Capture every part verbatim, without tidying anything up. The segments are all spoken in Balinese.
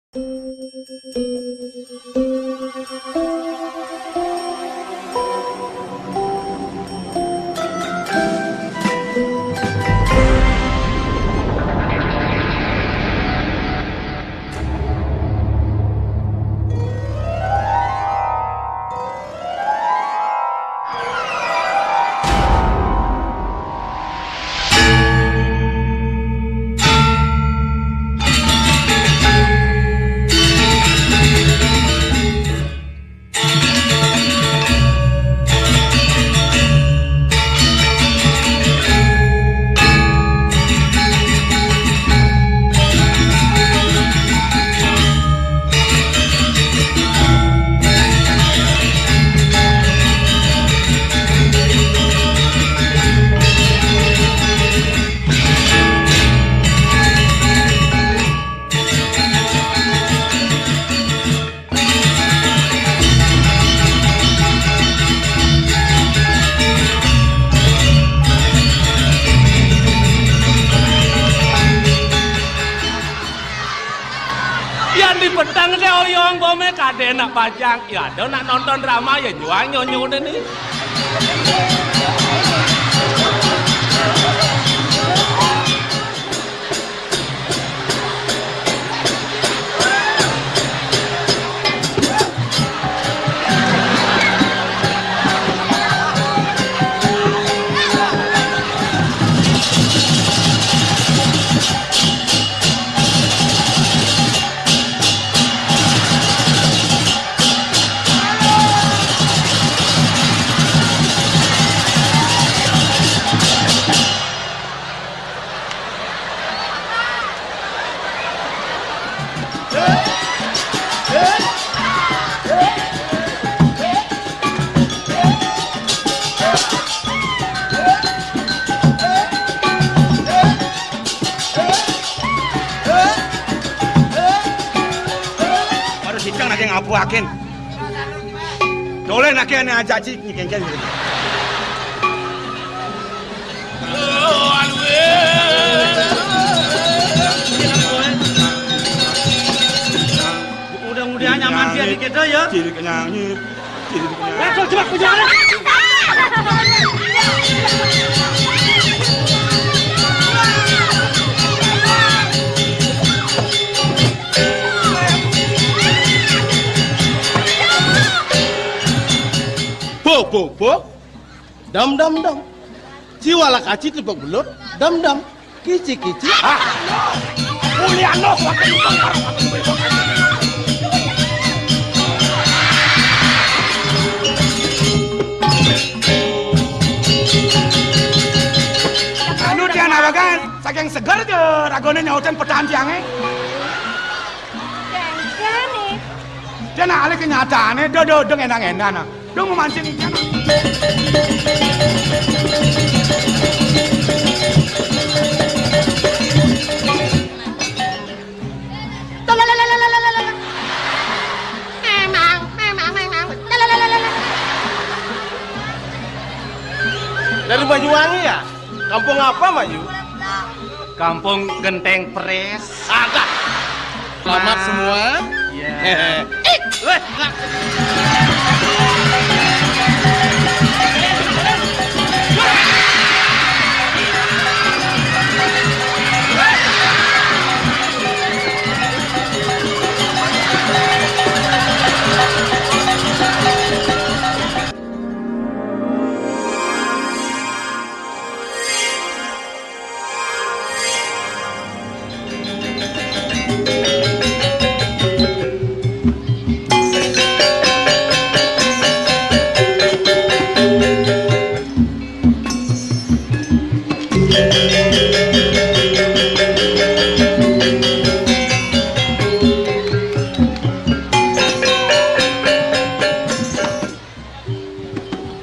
Yan di peteng sih oyong bome kadén nak pajang. Ya ada nak nonton drama ya juang nyonyo deh nih. Baru sidang lagi ngabuakin. Dolén aké ané aja, Ci, nyékéngkén. Mudah-mudahan nyaman dia dikit ya. Ciri kenyanyi, ciri kenyanyi. Langsung cepat penjara. Bo, bo, bo. Dam, dam, dam. Ciwala kaci tepuk belut. Dam, dam. Kici, kici. Ah. Mulyana wakil. Anu, Dian Aragan, saking seger ke ragané nyautin petan tiangé. Kéngkén, nih. Dia nak alih kenyataannya, dia, dia, dia ngendang-ngendang, nah. Dia memancing ikan, nah. Memang, memang, memang. Dari Banyuwangi ya? Kampung apa, Mbak Yu? Kampung Genteng Pres. Agak. Selamat semua. Iya. Hehe. Ih, weh, enggak.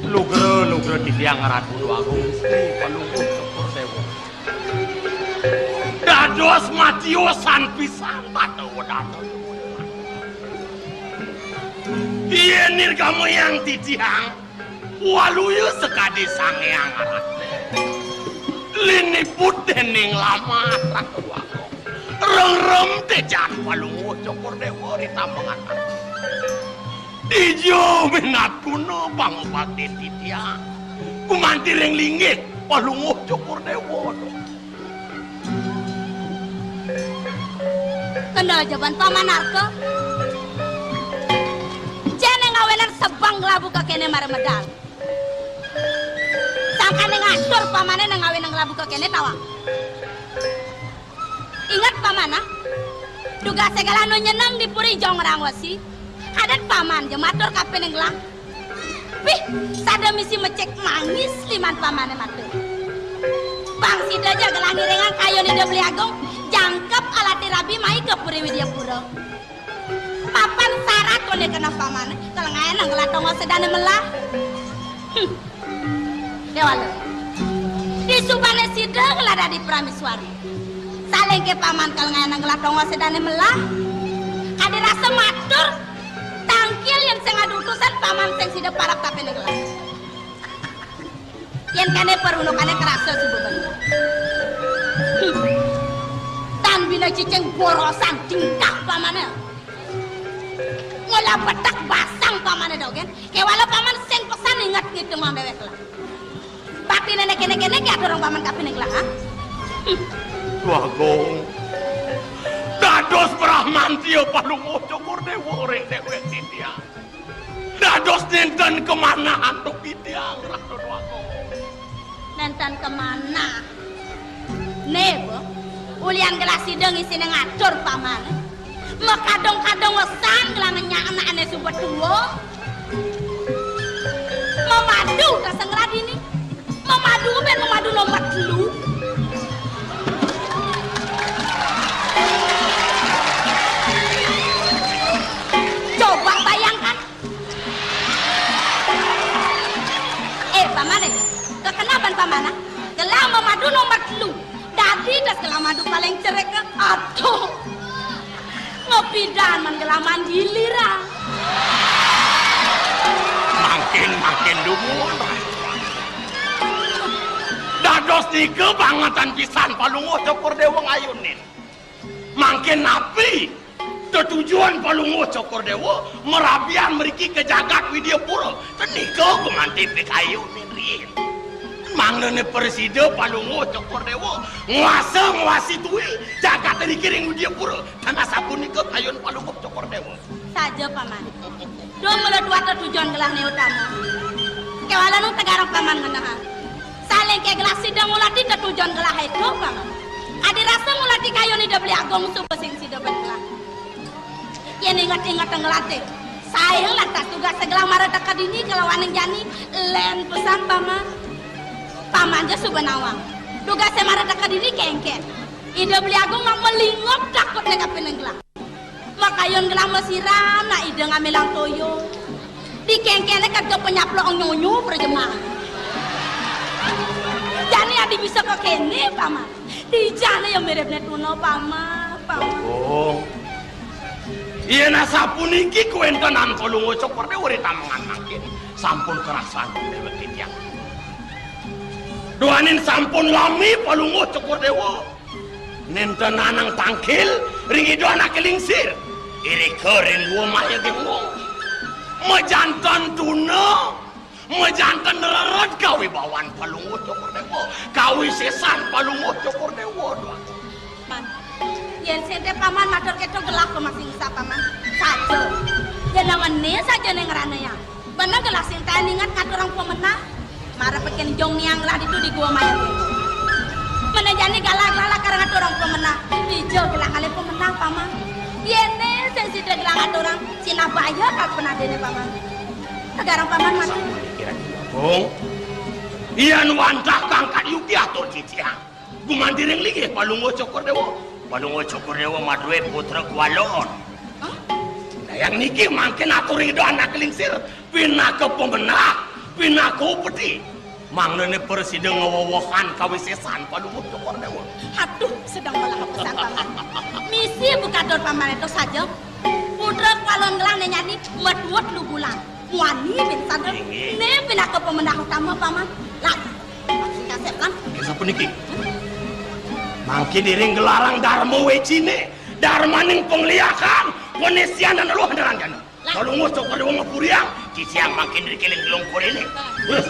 Lugra, lugra titiang Ratu Déwa Agung Gusti Panungkun Sepur Déwa. Dados matiosan pisan Batawa Datu. Yén nirgamayang titiang, waluya sakadi Sang Hyang Ratu. Liniput déning lamah Ratu Agung. Rengrem téjan Palungguh Cokor Déwa ri tambengan. Dija minatuna pangubaktin titiang. Gumanti ring linggih Palungguh Cokor Déwa. Kendel ja ban Paman Arka. Cai né ngawinang sebeng kelabu ka kéné mara medal. Sangkané ngatur pamané né ngawinang kelabu ka kéné tawang. Inget paman, ah. Dugasé gelah nu nyeneng di puri Jongrang Wesi. Adat paman ja matur kapining gelah. Pih, sada misi mecek mangis liman pamané matur. Pang sida ja gelah ngiringang kayun Ida Beli Agung, jangkep alati rabi mai ka Puri Widyapura. Papan sarat koné keneh pamané, kalenggahan gelah tongos sedané melah. Hmm. Déwala. Disubané sida ngelah dadi praméswari. Salingké paman kalenggahan ngelah tongos sedané melah. Kadi rasa matur, tangkil yén sing ada utusan paman sing sida parab kapining gelah. Yén kéné parunukané karasa suba bener. Hmm. Tan bina cicing borosan tingkah pamané. Ngolah betek basang pamané dogén. Kéwala paman sing pesan inget ngitung déwék lah. Bakti nenek kéné-kéné ki aturang paman kapining lah, ha? Hmm. Wah, Gong. Dados Brahmantia Palungguh Cokor Déwa ring déwék titiang. Dados nénten kamanah antuk titiang, Ratu Déwa Gong. Nénten kamanah. Né, Bu, ulian gelah sida ngisiné ngatur paman. Makadang-kadang wesan gelah ngenyak anaké suba tua. Mamadu ka sing ngelah dini. Mamadu bén mamadu nomor telu. Coba bayangkan. Eh, paman, eh. Kekenapan paman, ah? Gelah mamadu nomor telu. Dadi das gelah madu paling cerik, ah. Aduh. Ngopidan man gelah man giliran. Mangkin, mangkin dumun. Dados nika bangetan pisan Palungguh Cokor Déwa ngayunin. Mangkin napi tetujon Palungguh Cokor Déwa marabian mriki ka jagat Widyapura? Ten nika gumanti pikayunin riin. Mangdané prasida Palungguh Cokor Déwa nguasa nguasi tui jagat riki ring Widyapura. Tan asapunika kayun Palungguh Cokor Déwa. Saja, Paman. Duh mula dua tetujon gelahné utama. Kéwala nu tegarang Paman ngenehang. Salingké gelah sida ngulati tetujon gelah ento, Paman. Kadi rasa ngulati kayun Ida Beli Agung suba sing sida ben gelah. Yén inget-inget ngulati, saé lantas tugas gelah mara teka dini kalawaning jani, lén pesan, Paman. Paman ja suba nawang. Tugasé mara teka dini kénkén. Ida Beli Agung nak melingop takutné kapining gelah. Makayun gelah masiram, nak ida ngamilang toya. Di kénkén kat ka panyaplok nyonyo prajemaah. Jani adi bisa ka kéné, Paman. Di jani ya miripné tuna, Paman, Paman. Oh. Yén asapuniki kawéntenan Palungguh Cokor Déwa ri tamengan mangkin, sampun karasan déwék titiang. Duaning sampun lami Palungguh Cokor Déwa. Nénten anang tangkil ring Ida Anaké Lingsir. Irika ring Gua Maya Genggong. Majanten tuna, majanten rered kawibawan Palungguh Cokor Déwa. Kawisésan Palungguh Cokor Déwa, Duagung. Man, yén sing té Paman matur kéto gelah pamasing sa Paman. Saja. Jenengané saja né ngranayang. Beneh gelah sing taén inget ngaturang pamenah. Mara peken jong niang gelah ditu di Gua Maya. Meneh jani gelah-gelah lakar ngaturang pamenah. Dija gelah ngalih pamenah, Paman. Yéné sing sida gelah ngaturang, sinah baya kal penadéné, Paman. Tegarang Paman mati. Sampun dikira-kira, Bung. Yén wantah kangkat yuki atur titiang. Gumanti ring linggih Palungguh Cokor Déwa. Palungguh Cokor Déwa madué putra kualon. Hah? Dayang niki mangkin atur ring Ida Anaké Lingsir pinaka pamenah, pinaka upeti. Mangdané prasida ngawewehan kawisésan Palungguh Cokor Déwa. Aduh, sedeng malah pesan Paman. Misi buka dor Paman ento saja. Putra kualon gelah né nyadi metuut lubulan. Muani bin sandra. Inggih. Né pinaka pamenah utama, Paman. Lah, maksud kasep kan? Inggih, sapuniki. Mangkin iring gelarang Darma Wejine, Darmaning pangliakan, panisianan roh neranjana. Kalungus cokor wong puriang, kisiang mangkin dikiling gelung kurine. Wes.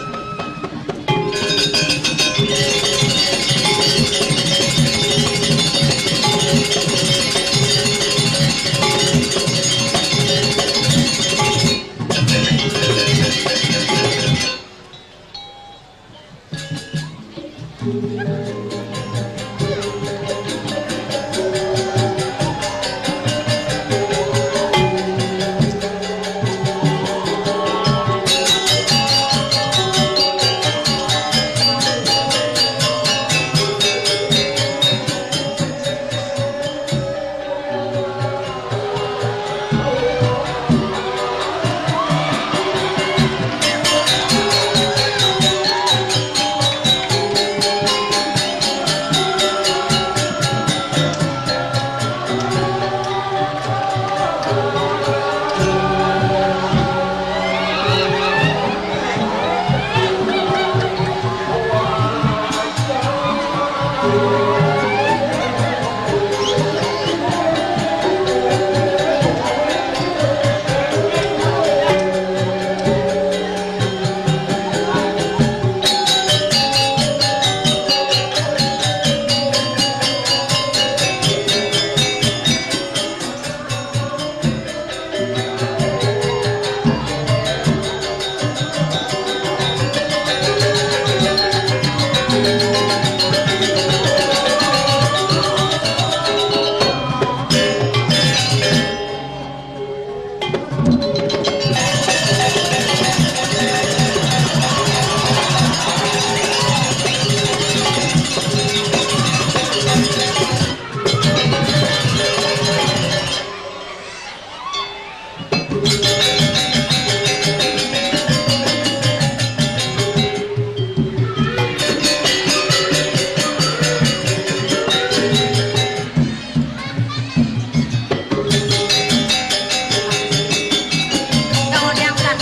Kang Ujang Sang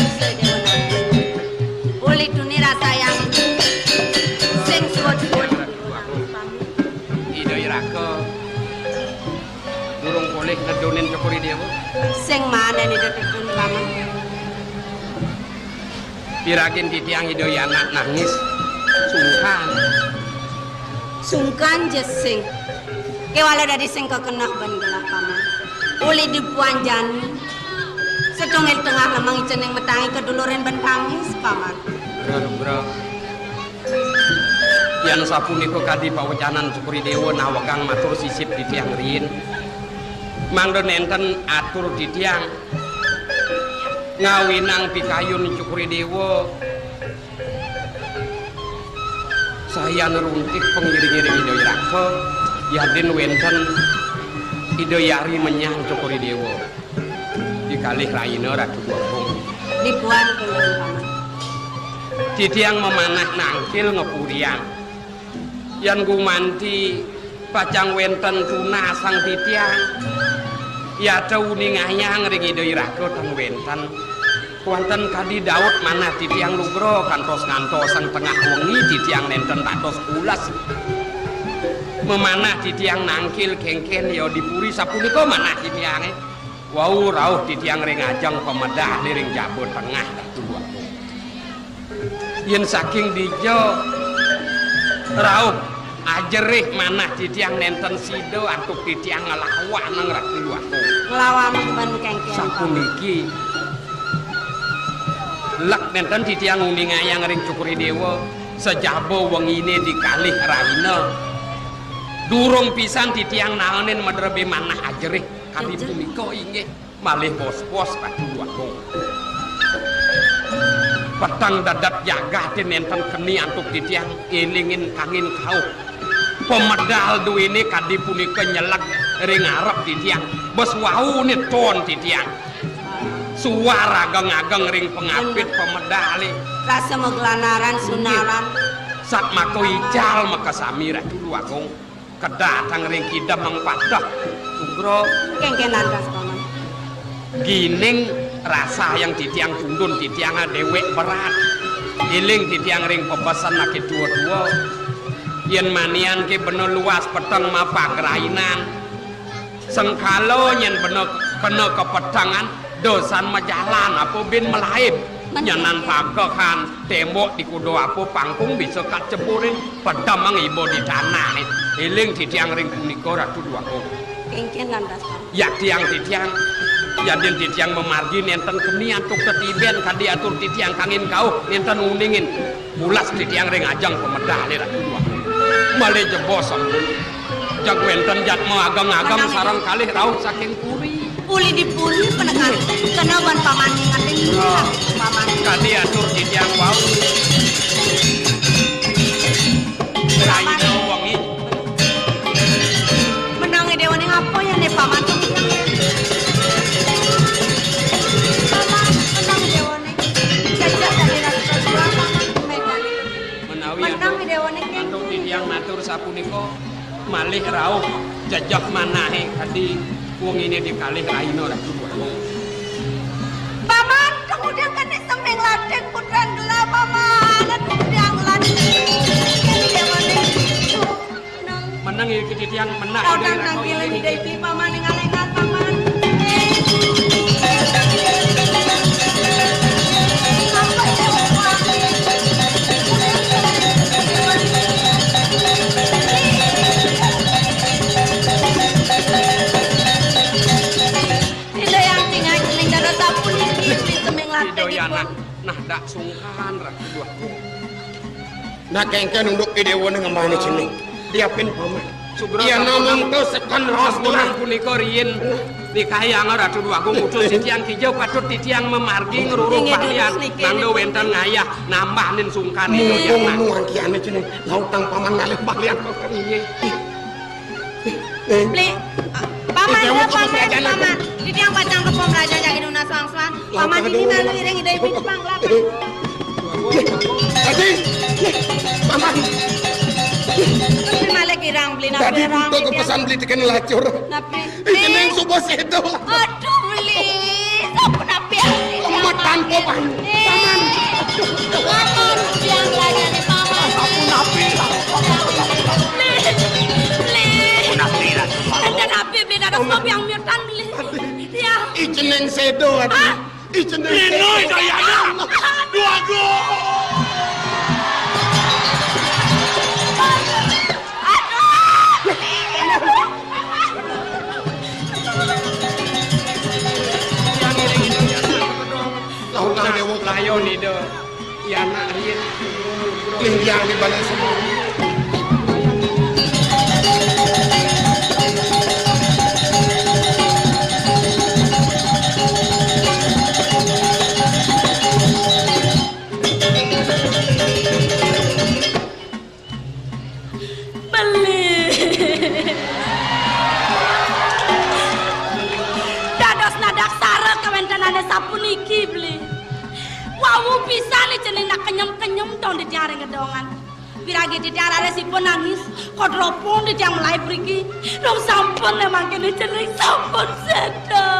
Uli duni rasa yang sing suwud-suwud. Ida Iraka durung polih nedunin Cokor I Dewa. Sing manen Ida Tetun Paman. Piragin titiang Ida Yana nangis sungkan. Sungkan jesing. Kéwala dadi sing kekenah ban gelah Paman. Uli dipuanjani. Setunggal tengah lemeng icening metangi kedulurin ban tangis, Paman. Bro, bro. Yan sapunika kadi pawecanan Cokor I Dewa nawegang matur sisip titiang riin. Mangda nénten atur titiang ngawinang pikayun Cokor I Dewa. Sayan runtik pangiring-iring Ida Iraka, yadin wénten Ida Yari menyang Cokor I Dewa. Di kalih raina Ratu Agung. Dipuan kula Paman. Titiang mamanah nangkil ngapuriang. Yan gumanti pacang wénten tunasang titiang. Yata uningayang ring Ida Iraka tan wénten. Wénten kadi Daud manah titiang lugra kantos ngantosang tengah wengi titiang nénten dados pules. Mamanah titiang nangkil kéngkén ya di puri sapunika manah titiangé. Wau rauh titiang ring ajeng pamedahné ring jaba tengah Ratu Agung. Yén saking dija rauh ajerih manah titiang nénten sida antuk titiang nglawanang Ratu Agung. Nglawanang ban kéngkén. Sapuniki. Lek nénten titiang nguningayang ring Cokor I Dewa, sajaba wenginé di kalih raina. Durung pisan titiang naenin madrebé manah ajerih. Kadi punika inggih malih bos-bos Ratu Agung. Peteng dedet jagaté nénten keni antuk titiang élingin kangin kauh. Pamedal duéné kadi punika nyeleg ring arep titiang. Bes wau né ton titiang. Suar ageng-ageng ring pangapit pamedalé. Rasa maglanaran sunaran. Satmaka ical makasami Ratu Agung. Kedatang ring kidem mangpateh. Sugra. Kéngkénan ras Paman. Gining rasa yang titiang tundun titiang déwék berat. Iling titiang ring pabesen aké tua-tua. Yén manian ké bena luas peteng mapagrainan. Sengkala yén bena kena kapetengan, dosan majalan apa bin malaib. Nyanan pagehan, tembok di kuda apa pangkung bisa kaceburin, pedemeng iba di tanah né. Éling titiang ring punika, Ratu Déwa Agung. Kéngkén lantas, Pak. Yaktiang titiang, yadin titiang mamargi nénten keni antuk tetiben kadi atur titiang kangin kauh, nénten uningin. Pulas titiang ring ajeng pamedalé, Ratu Déwa Agung. Malih jebos sampun. Jag wénten jadma ageng-ageng sareng kalih rauh saking puri. Uli di puri penekan. Kena wan paman ngingetin. Oh. Paman. Kadi atur titiang wau. Rahina wengi. Menang Déwa Ning apa ya né paman tuh? Paman, menang Déwa Ning. Jajah tadi rasa jual paman. Menawi menang antuk, Déwa Ning. Antuk titiang matur sapunika, malih rauh jejeh manahé kadi wenginé di kalih rahina Ratu Déwa Agung. Paman, kemudian kan semeng latih putran gelah, paman. Kemudian latih. Déwa Ning. Menang. Menang iki titiang menang. Kau nang nang pilih di Déwi, paman, ning alengan, paman. Ida yang tinggal ning dada sapu niki, beli semeng latih. Ida ya, nah, nah, dak sungkan, Ratu. Nah, kéngkén unduk Idéwa ning ngemané cening. Diapin paman. Sugra. Iya, sampun namung tesekan raos sampun punika riin. Nikahi angel Ratu Déwa Agung, utus titiang kija patut titiang mamargi ngruruh. Inggih, balian. Durus niki, mangda niki. Wénten ngayah nambahin sungkan. Mumpung nuan kiané cening, lautang paman ngalih balian. Inggih. Eh. Beli, ah, paman, eh, ya, paman, paman. Titiang pacang ka pamrajan jagi nunas wangsuan. Paman ini malu iring Ida Ibu Jepang lah. Adi, paman. Tapi malah kirang beli napi. Tadi orang butuh kepesan beli tekan lacur. Napi? Iki neng suba sedo. Aduh, beli. Sampun api. Lemet tanpa paman. Paman. Paman, yang raja nih, paman. Sampun api. Beli. Beli. Sampun api, Ratu. Enten api, beli. Ada suami yang miutan, beli. Ya. Ijeneng sedo, Adi. Hah? Ijeneng sedo. Lino, itu ya, Dong. Dua gol. Aduh. Laut Déwa. Layon, Ida. Ya, anak riin. Linggih di balik semua. Beli. Dados nadaksara kawéntenané sapuniki, beli. Wau pisan cening nak kenyem-kenyem tong di tiang ring gedongan. Piragi titiang raris ipun nangis, kodropong titiang malai mriki. Dong sampun né mangkéné cening sampun séda.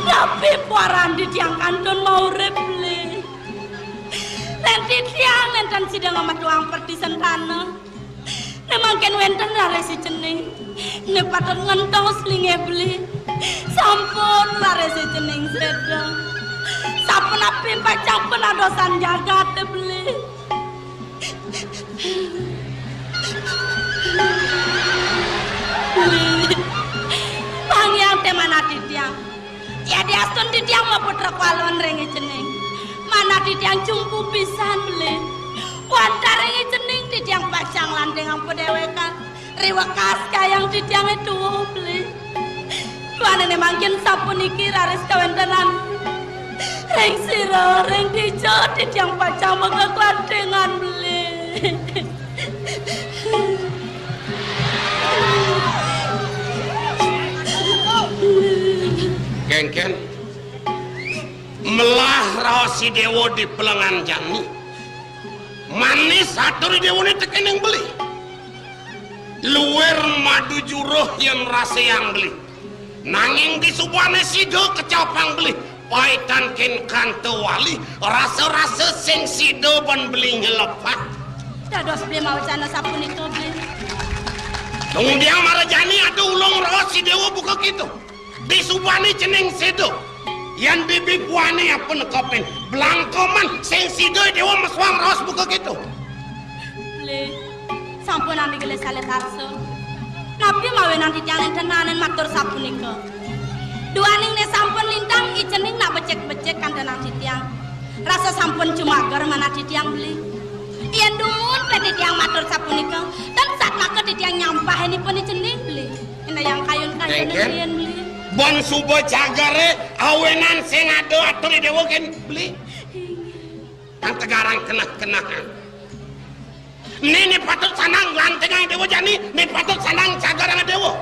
Napi paran titiang kantun maurip, Beli? Nén titiang nénten sida ngametuang perti sentana. Né mangkin wénten raris cening. Né patut ngentos linggih Beli. Sampun raris cening séda. Sapunapi pacang panadosan jagat, Beli. Beli. Pang Hyang Déwa manah titiang. Yadiastun titiang maputra kwalon ring cening. Manah titiang cumpu pisan, Beli. Wantah ring cening titiang pacang lantingang padéwékan. Riwekas kayang titiangé tuwuh, Beli. Duaning mangkin sapuniki raris kawéntenan ring sira, ring dija titiang pacang makaklantingan, Beli. Kénkén melah raos Idéwa di pelengan jani. Manis atur Idéwané tekéning Beli. Luir madu juruh yén raséang Beli. Nanging disubané sida kecapang beli, paitan kén kanta wali, rasa-rasa sing sida ban beli nyelepat. Dados beli mawacana sapunika, beli. Tungdiang marajani ada ulung raos si Déwa buka kéto. Disubané cening sida. Yan bibi buané apa nekepin. Blangkoman sing sida Déwa mesuang raos buka kéto. Beli, sampun nami gelis salih tarsa. Napi mawinan titiang nénten naenin matur sapunika? Duaning né sampun lintang i cening nak becik-becik kantenang titiang. Rasa sampun cumager manah titiang, beli. Yén dumun pé titiang matur sapunika, tan satmaka titiang nyampahin ipun i cening, beli. Indayang kayun-kayun Kéngkén? Riin, beli. Ban suba cageré awinan sing ada atur i Déwa kén, beli. Nang tegarang keneh-keneh. Né, né patut sandang lantingang Déwa jani, né patut sandang cagerang Déwa.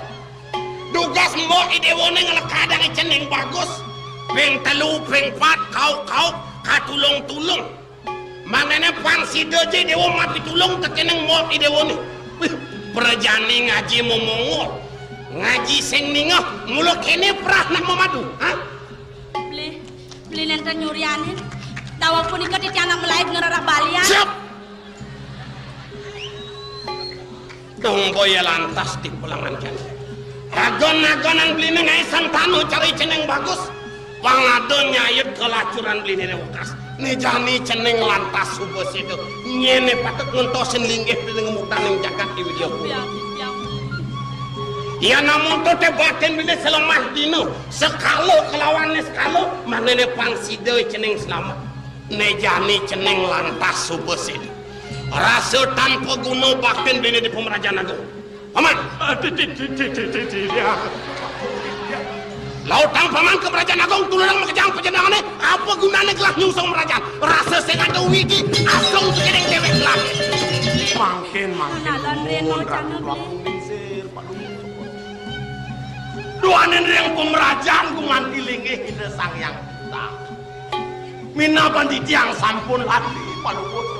Dugas mbok i Déwané nglekadang i cening bagus. Ping telu, ping pat, kauk-kauk, katulung-tulung. Mangdané pang sida ja Déwa mapitulung tekéning mbok i Déwané. Wih, prajani ngaji momongol. Ngaji sing ningeh, mula kéné prah nak mamadu, ha? Beli, beli nénten nyurianin. Daweg punika titiang nak malaib ngrereh balian. Siap. Dong boya lantas di pelangan jani. Agon-agonan beliné ngaé sentana cara i cening bagus. Pang ada nyayut kalacuran beliné wekas. Né jani cening lantas suba sida. Nyén né patut ngentosin linggih dening murdaning jagat di Widya Pura. Yan amonto té batin beliné selemah dina. Sekala kalawan niskala, mangdané pang sida cening slamet. Né jani cening lantas suba sida. Rasa tanpa guna baktin beliné di Pamrajan Agung. Paman. Ah, ti, ti, ti, ti, ti, ti, ti, ya. Lautang paman ka Pamrajan Agung, tulurang makejang panjenengané, apa gunané gelah nyungsung mrajan? Rasa sing ada widi, asung sekining déwék gelah. Mangkin, mangkin. Duaning ring pamrajan gumanti linggih Ida Sang Hyang Widi. Minab titiang sampun lali panuwun.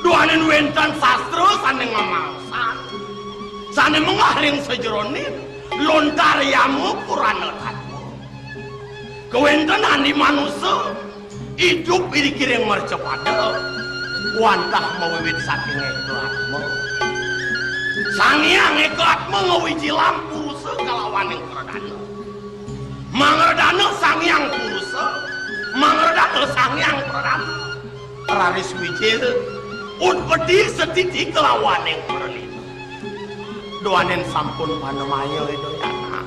Duaning wénten sastra sané ngamangsan, sané menggah ring sajeroning lontar yama purana tatwa. Kawéntenan di manusa idup iriki ring mercapada wantah mawiwit saking éka atma. Sang Hyang Éka Atma ngawijilang purusa kalawaning pradana. Mangredana Sang Hyang Purusa, mangredana Sang Hyang Pradana. Raris wijil, utpeti, stiti kalawaning pralina. Duaning sampun panamaya Ida Yana.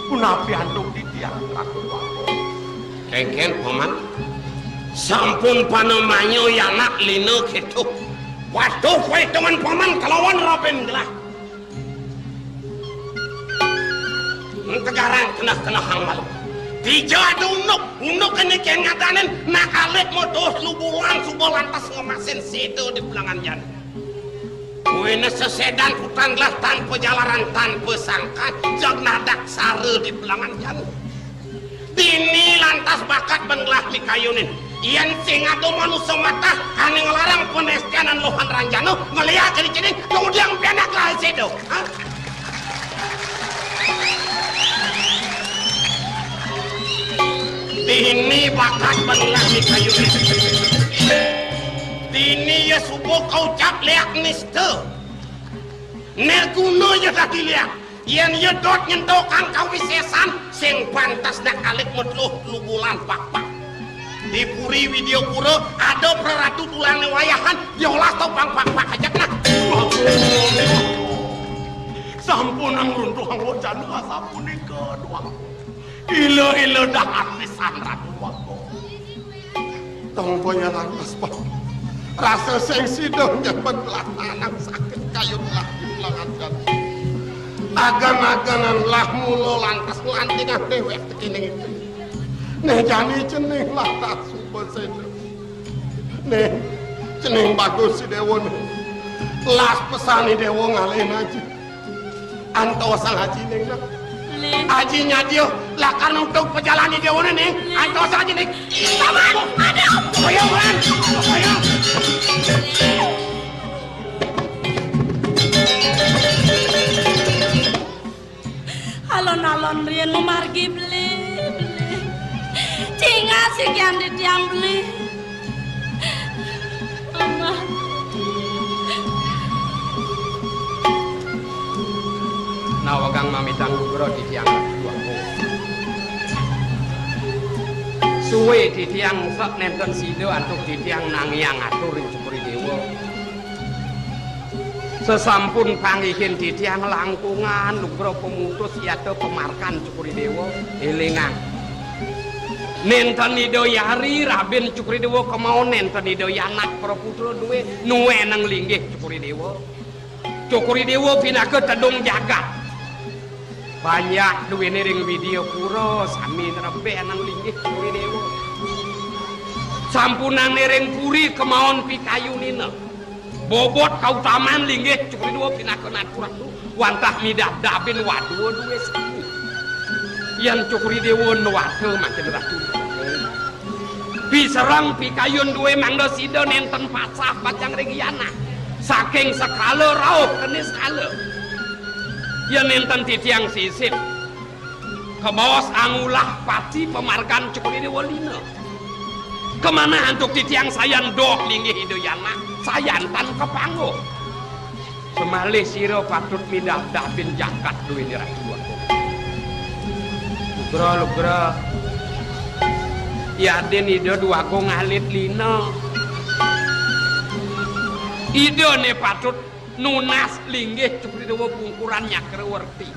Punapi antuk titiang Ratu Agung? Kéngkén, Paman. Sampun panamaya Yanak lina kéto. Patuh paitungan Paman kalawan rabin gelah. Tegarang keneh-kenehang malu. Dija ada unduk, unduk kéné kén ngadanin, nak alit modos lubulan suba lantas ngemasin sida di pelangan jani. Kuwi sesedan putan gelah tanpa jalaran, tanpa sangkan, jag nadak sara di pelangan jani. Dini lantas bakat ban gelah mikayunin. Yén sing ada manusa matah ané nglarang panestianan lohan ranjana, ngeliak di cening, kemudian pianak lah sida. Ha? Dini bakat ban gelah mikayunin. Dini ya suba kaucap liak nista. Né guna ya dadi liak. Yén ya dot nyentukang kawisésan, sing pantes nak alit metluh lubulan pakpak. Di Puri Widyapura ada praratu dulané wayahan, diolah topang pakpak ajak nah. Sampun ngruntuhang wacana sapunika, Déwa. Ila-ila dahat pisan, Ratu Agung. Tong boya lantas, Pak. Rasa sing sida nyebet lah anak sakit kayu lah di pelangan jati. Agan-aganan lah mula lantas nglantingang déwék tekining itu. Né jani cening lah tak suba sida. Né, cening bagus si Déwa né. Las pesan i Déwa ngalih aji. Antosang aji ning nah. Lé. Aji nyadya lakar nutug pajalan i Déwané ning. Lé. Antosang aji ning. Paman, aduh. Ayo, Man. Ayo. Sekian titiang beli. Mama. Nawegang mamitang lugra titiang. Suwe titiang sek nenten sida antuk titiang nangiang atur ring Cokor I Dewa. Sesampun panggihin titiang langkungan lugra pamutus yata pamargan Cokor I Dewa, elingang. Nenten Ida Yari, rabin Cokor I Dewa kemaon, nenten Ida Yanak praputra duwe, nueneng linggih Cokor I Dewa. Cokor I Dewa pinaka tedung jagat. Banyak duwene ring Widyapura, sami nrebenang linggih Cokor I Dewa. Sampunang ring puri kemaon pikayunina. Bobot kautaman linggih Cokor I Dewa pinaka natu ratu, wantah midabdabin wadua duwe sami. Yan Cokor I Dewa nuwata mangkin ratu. Pisereng pikayun duwe mangda sida nenten pasah pacang ring yana. Saking sekala rauh kene sekala. Yan nenten titiang sisip. Kabaos angulah pati pamargan Cokor I Dewa lina. Kamanah antuk titiang sayan doh linggih Ida Yana, sayan tan kapangguh. Semalih sira patut midabdabin jagat duwene Ratu Agung. Lugra, lugra. Yadin Ida Dwagung alit lina. Ida ne patut nunas linggih Cokor I Dewa pungkuran Nyakrawerti.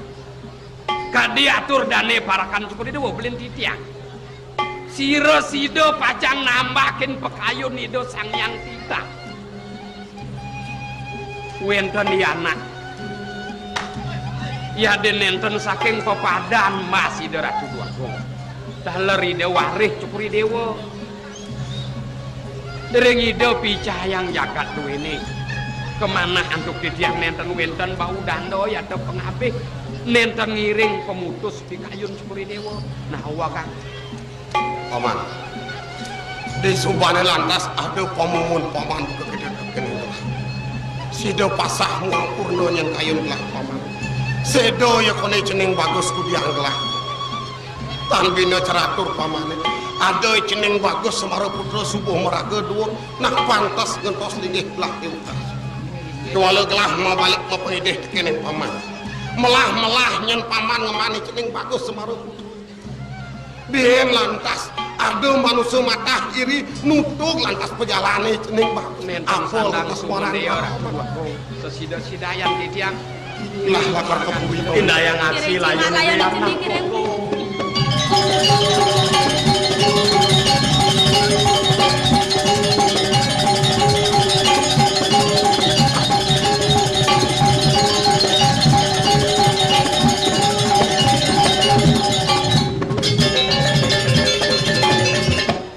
Kadi atur dane parekan Cokor I Dewa, belin titiang. Sira sida pacang nambahin pakayun Ida Sang Hyang Titah. Wenten yana. Yadin nenten saking pepadan mas Ida Ratu Dwagung. Taler Ida warih Cokor I Dewa. Ring Ida picayang jagat duwene. Kamanah antuk titiang nenten wenten bau danda yata pangabih, nenten ngiring pamutus pikayun Cokor I Dewa. Nah, wagang. Paman. Di subane lantas ada pamumun paman buka kita kene. Sida pasah muang purna nyen kayun gelah paman. Seda ya kone cening bagus kudiang gelah. Tan bina ceratur pamane. Ada cening bagus Semara Putra subuh maraga duur, nah pantes ngentos linggih gelah diukas. Kuala gelah mabalik mapangidih tekene paman. Melah-melah nyen paman ngemani cening bagus Semara Putra. Biyen lantas ada manusa matah iri nutug lantas pejalane cening bagus. Nenten apa sandang lantas sumundya paman. Ratu Agung. Sesida-sidayan titiang. Lah lakar kepuri. Indayang aksi layu. Layu cening kiring.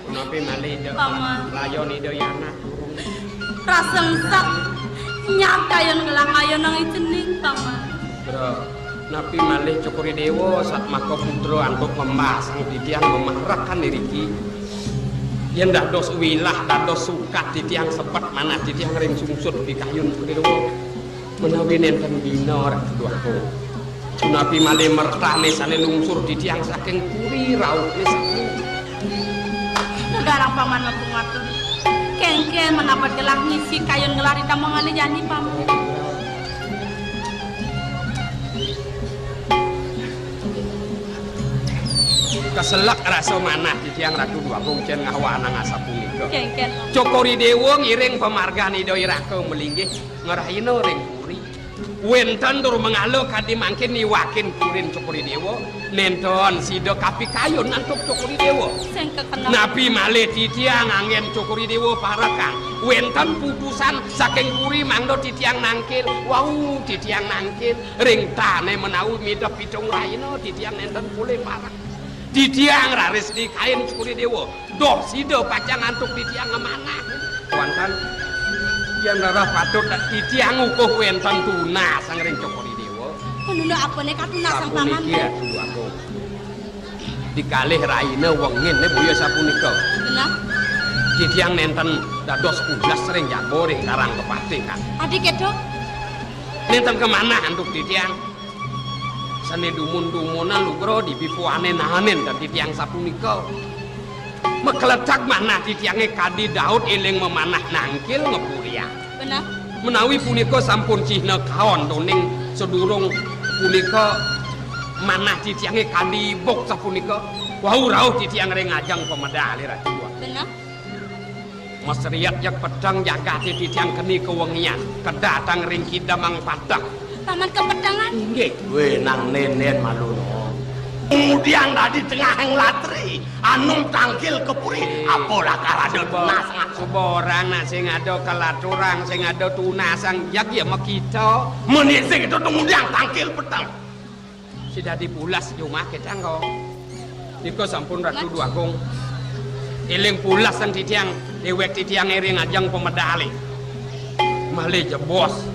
Punapi malih, Dek? Paman. Layon Ida Yana. Rasa engsap. Nyat kayun ngelah kayun nang icening, Paman. Bro, napi malih Cokor I Dewa satmaka putra antuk ngembasang titiang mamarekan iriki. Yen dados wilah, dados sukat titiang sebet manah titiang ring sungsut pikayun Cokor I Dewa. Menawi nenten bina Ratu Dwagung. Punapi malih mertane sane lungsur titiang saking puri rauhne sami. Negarang Paman Mpu Ngatur. Kengken menapa gelah ngisi kayun gelah ri tamongane jani, Paman. Keselak rasa manah titiang Ratu Dwagung cen ngawanang asapunika. Kengken, Paman. Cokor I Dewa ngiring pamargan Ida Iraka malinggih ngrahina ring puri. Wenten tur mangala kadi mangkin niwakin purin Cokor I Dewa, nenten sida kapikayun antuk Cokor I Dewa. Sing kekenal. Napi malih titiang anggen Cokor I Dewa parekang. Wenten putusan saking puri mangda titiang nangkil. Wau titiang nangkil ring tane menawi midep pitung rahina titiang nenten polih parek. Titiang raris nikain Cokor I Dewa. Doh sida pacang antuk titiang ngamanah. Wonten yen rereh patut titiang ngukuh wenten tunasang ring Cokor I Dewa. Penunda apane katunasang, Paman? Sapuniki, Ratu Agung. Dikalih raina wengine boya sapunika. Genah. Titiang nenten dados tugas ring jaba ring Karang Kepatihan. Adi keto? Nenten kamanah antuk titiang. Sane dumun-dumunan lugra dipipuane nahanin dadi tiang sapunika. Makeletak manah titiange kadi Daud eling mamanah nangkil ngapuriang. Beneh. Menawi punika sampun cihna kaon toning sadurung punika manah titiange kadi ibuk sapunika. Wau rauh titiang ring ajeng pamedale Ratu. Beneh. Masriat jeg peteng jagate titiang keni kawengian. Kedatang ring kidemang pateh. Paman kepetengan. Inggih. Weh, nang nenen malu no. Kemudian tadi tengah yang latri, anum tangkil ke puri, apa lakar ada tunas ngan. Suba orang nak sing ada kelaturang, sing ada tunasang, jag ya makita. Menik sing itu kemudian tangkil peteng. Sida di pulas jumah kita engko. Nika sampun Ratu Dwagung. Eling pulas sang titiang, dewek titiang ring ajeng pamedale. Malih jebos.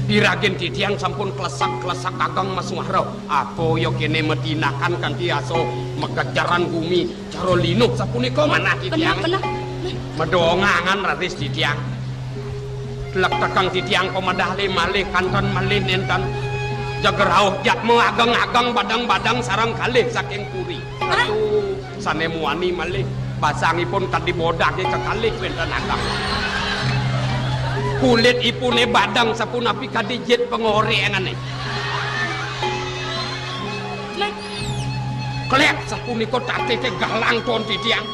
Piragin titiang sampun klesak-klesak ageng masuara. Apa ya kene matinakan kanthi asa makejaran gumi cara linuh sapunika manah titiang. Bener, bener. Medongangan raris titiang. Tlektekang titiang pamedale malih kanten malih nenten. Jeg rauh jatma ageng-ageng badang-badang sareng kalih saking puri. Ratu sane muani malih basangipun kadi bodage kekalih wenten ageng. Kulitipune badang sapunapi kadi jit pangorengane. Klek sapunika tatete galang ton titiang.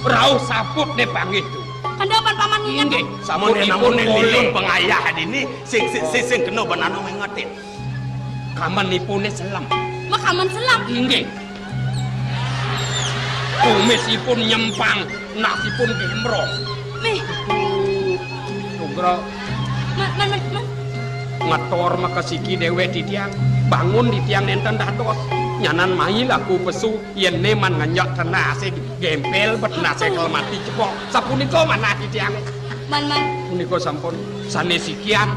Rauh saput ne panggih tu. Kendel pan paman nginget. Inggih, sampun ipun lilun pengayah dini sing sing sing sing kena ban anu ngingetin. Kamanipune selem. Makaman selem. Inggih. Kumisipun nyempang, nasipun gembrong. Mih. Tugra. Man, man, man, man. Ngetor makasiki dewek titiang. Bangun titiang nenten dados. Nyanan mai laku pesu. Yen ne man ngenjak tenase gempel bet nase kelmati cepok. Sapunika manah titiang. Man, man. Punika sampun sane sikian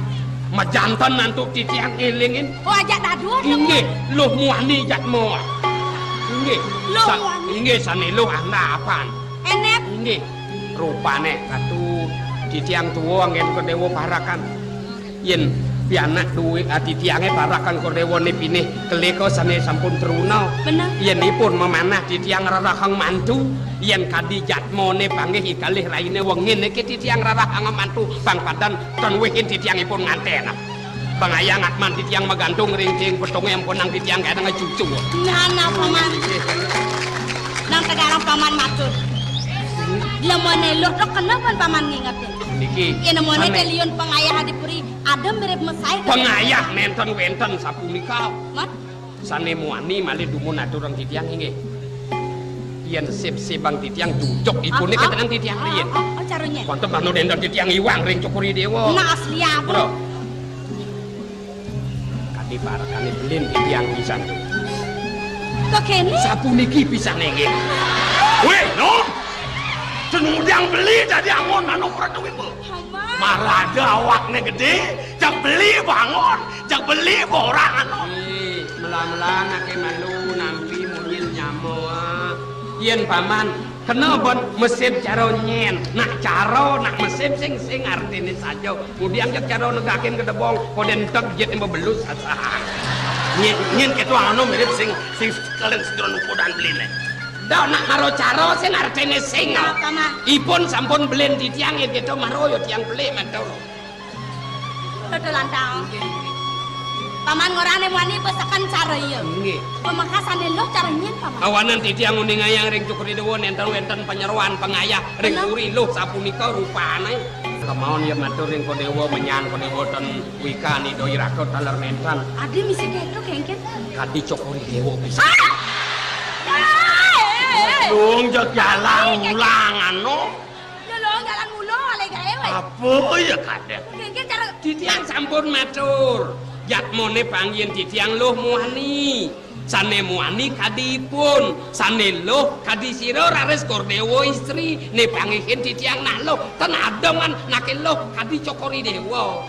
majanten antuk titiang elingin. Oh, ajak dadua. Inggih, luh muani jatma. Inggih. Luh muani. Inggih, sane luh anda apan. Enep. Inggih. Rupane katu titiang tua anggen kedewa parakan. Yen pianak duwe ati tiange parakan Kodewa ne pinih keleka sane sampun truna. Bener. Yen ipun mamanah titiang rerahang mantu, yen kadi jatmane panggih ikalih raine wengin niki titiang rerahang mantu, pang padan ten wihin titiang ipun nganten. Pangayah ngatman titiang magantung ring ting petunge ampunang titiang kadang cucu. Nah, nah, paman. Nang tegarang paman matur. Lemone luh tok kena pan paman ngingetin. Niki. Yen lemone teliun pangayah di puri. Ada mirip mesai. Pengayah nenten wenten sapunika. Mat? Sane muani malih dumun aturang titiang inggih. Yen sip-sibang titiang jujuk ipune ketenang titiang riyen. Oh, caranya. Wonten manut enten titiang iwang ring Cokor I Dewa. Nah, asli apa? Bro. Kadi parekane belin titiang pisan tu. Kok kene? Sapuniki pisan inggih. Weh, Nom. Tenudang beli tadi angon manuk Ratu Wimbo. Marada awakne gede, jak beli bangun, jak beli borang anu. Ih, mela-mela anake malu nampi munyin nyama. Yen paman kena ban mesin cara nyen, nak cara nak mesin sing sing artine saja. Mudiang jak cara negakin gedebong, koden tek jet mebelus asa. Nyen nyen ketua anu mirip sing sing kalian sedron upodan beline. Dak nak maro cara sing artine sing. Apa, Mak? Ipun sampun belin titiang yen kita maro yo tiang pelik matur. Dodol lantang. Paman ngorane muani besekan cara iya. Nggih. Pemekasane luh cara nyen, Paman. Awanan titiang uningayang ring Cokor I Dewa nenten wenten panyeroan pangayah ring puri luh sapunika rupane. Kemawon ya matur ring Kodewa menyan Kodewa ten wikan Ida Iraka taler nenten. Adi misi keto kengken. Kadi Cokor I Dewa bisa. Ah! Eh, eh, eh. Dong jak jalan ulang anu. Ya lo jalan mula ale gawe weh. Apa ya kadek? Kengken cara titiang sampun matur. Jatmone panggihin titiang luh muani. Sane muani kadi ipun, sane luh kadi sira raris Kordewa istri, ne panggihin titiang nak luh, ten ademan nake luh kadi Cokor I Dewa. Oh.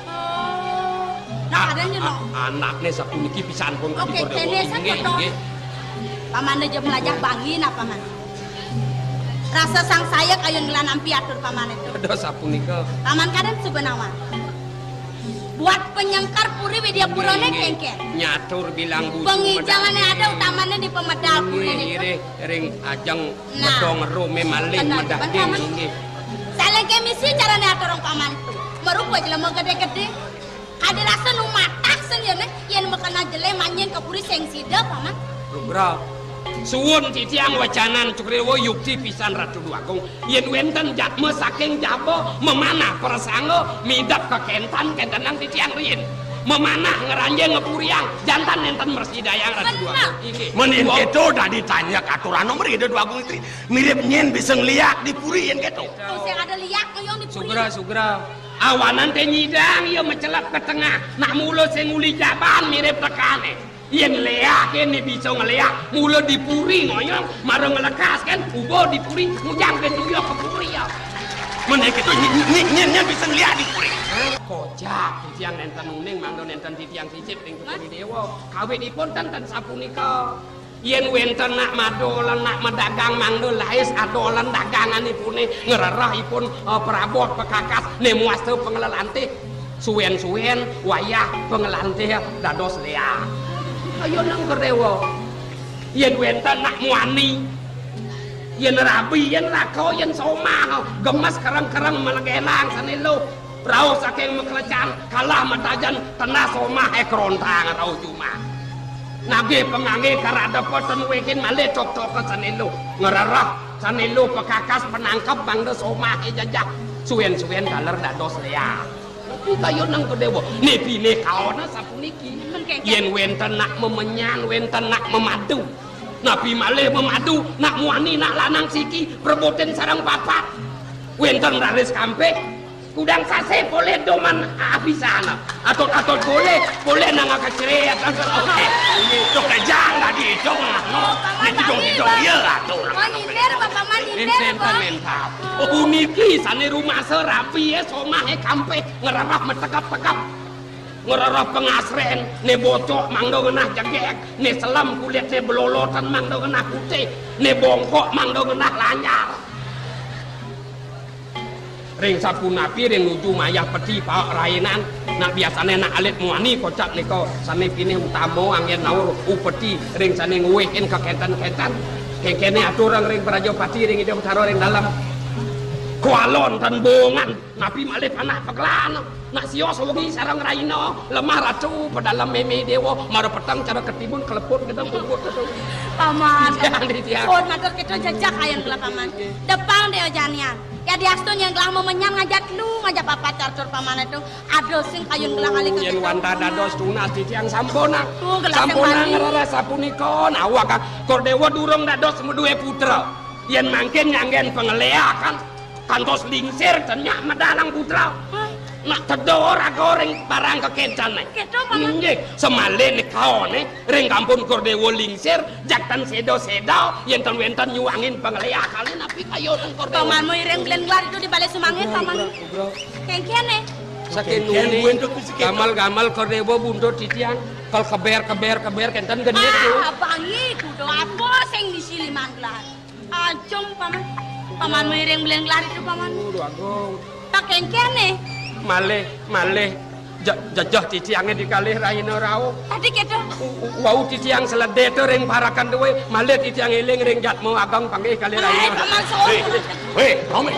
Nah, a-, kadang a-, nyenok. Anakne sapuniki pisan pun kadi Kordewa. Oke, kene inggih, inggih. Paman aja melajah bangi napa man? Rasa sang saya kayun ngelan ampi atur paman itu. Ada sapunika. Paman kadang suba nawan. Buat penyengkar puri Widyapurane kengken. Nyatur bilang busu. Pengijangannya ada utamanya di pemedal puri niku. Nggih, ring ajeng. Nah. Medong rome malih medaging, nggih. Salengke misi carane aturang paman tu. Merupa jelema gede-gede. Kade rasa nu matah sen ya, yen mekena jele manyen ke puri sing sida, paman. Lugra. Suwun titiang wecanan Cukriwa, yukti pisan Ratu Dwagung. Yen wenten jatma saking jaba memanah prasangga midep kekentan kentenang titiang riin. Memanah ngranjing ngepuriang jantan nenten mresidayang Ratu Dwagung. Inggih. Menin keto dadi tanyek aturana mrida Dwagung Istri. Mirip nyen bisa ngliak di puri yen keto. Tuh, sing ada liak ngoyong di puri. Sugra, sugra. Awanan te nyidang ya mecelep ke tengah. Nak mula sing uli jaban mirip tekane. Yen leak kene bisa ngleak, mula di puri ngoyong, mara nglekas kan, uba di puri, ngujang ke tuyok ke puri ya. Menawi kita nyen nyen nyen bisa ngleak di puri. Kocak, titiang nenten uning, mangda nenten titiang sisip ring Kebun Dewa. Kawit ipun ten ten sapunika. Yen wenten nak madolan, nak madagang, mangda lais adolan daganganipune, ngrereh ipun, eh, perabot pekakas, ne muasta pengelelantih. Suwen-suwen wayah pengelantih dados leak. Ayo nang Kedewa. Yen wenten nak muani, yen rabi, yen raka, yen somah, gemes kereng-kereng melegelang sane luh. Rauh saking maklecan, kalah matajen tenah somah e kerontang rauh jumah. Nagih pangangge karadepa ten wekin malih tok-toka sane luh. Ngrereh sane luh pekakas penangkep mangda somah e jejeh. Suwen-suwen taler dados leak. Tapi kayun nang Kedewa. Ne bine kaona sapuniki. Yen wenten nak memenyan, wenten nak memadu. Napi malih memadu, nak muani, nak lanang siki, prebutin sareng papat. Wenten raris kampik, kudang sasih polih doman abisan. Atut-atut polih, polih nang kecret. Itu kejang tadi itu, no. Ini didong-didong, iya, atur. Oh, nyindir, Bapak mah nyindir, Bapak. Puniki sane rumasa rabi, ya, somah, eh, kampik, ngrereh metekep-tekep. Ngrereh pengasren, ne bocok mangda ngenah jegeg, ne selem kulit ne belolotan mangda ngenah putih, ne bongkok mangda ngenah lanyar. Ring sapunapi ring nuju mayah peti paek rainan, nak biasane nak alit muani kocap nika sane pinih utama anggen naur upeti ring sane nguwihin kakenten-kenten. Kengkene aturang ring Prajapati ring Ida Betara ring dalem. Kualon tan bongan. Napi malih panah pegelan. Nak sios wengi sareng raina, lemah ratu, pedalem meme dewa, mara peteng cara ketimun, keleput gedeng, puput gedeng. Paman. Jangan ditiang. Pun matur kita jejak ayang gelah paman. Depang deo janian. Ya diastun yang gelah memenyan ngajak lu, ngajak papat carcur paman itu. Aduh sing kayun gelah kali. Yen wantah dados tunas titiang sampunang. Tuh, gelah sing sampunang mani. Ngrereh sapunika, nawak Kor Dewa durung dados medue putra. Yen mangkin nyanggen pangeleakan. Kantos lingsir ten nyak medalang putra. Hah? Nak tedha raga ring barang kekencane. Keto, Paman. Inggih, semale nekaone ring kampun Kor Dewa lingsir, jak ten seda-seda, yen ten wenten nyuwangin pangeleakane napi kayun Kor Dewa. Paman mau iring belen gelar itu di balai sumangin, Paman. Kengkene. Saking nuli gamal-gamal Kor Dewa buntut titiang, kal keber, keber, keber, kenten genit. Ah, tuh. Abangi kudu apa sing disiliman gelar. Ajeng, Paman. Paman miring belen gelar itu, Paman. Waduh, Agung. Tak kengkene. Malih, malih. Je-, jejeh titiange di kalih raina rauh. Tadi keto. U-, u-, wau titiang seledeta ring parakan duwe, malih titiang eling ring jatma ageng panggih kalih raina. Ai, Paman, soal. Hei, hei, Romi.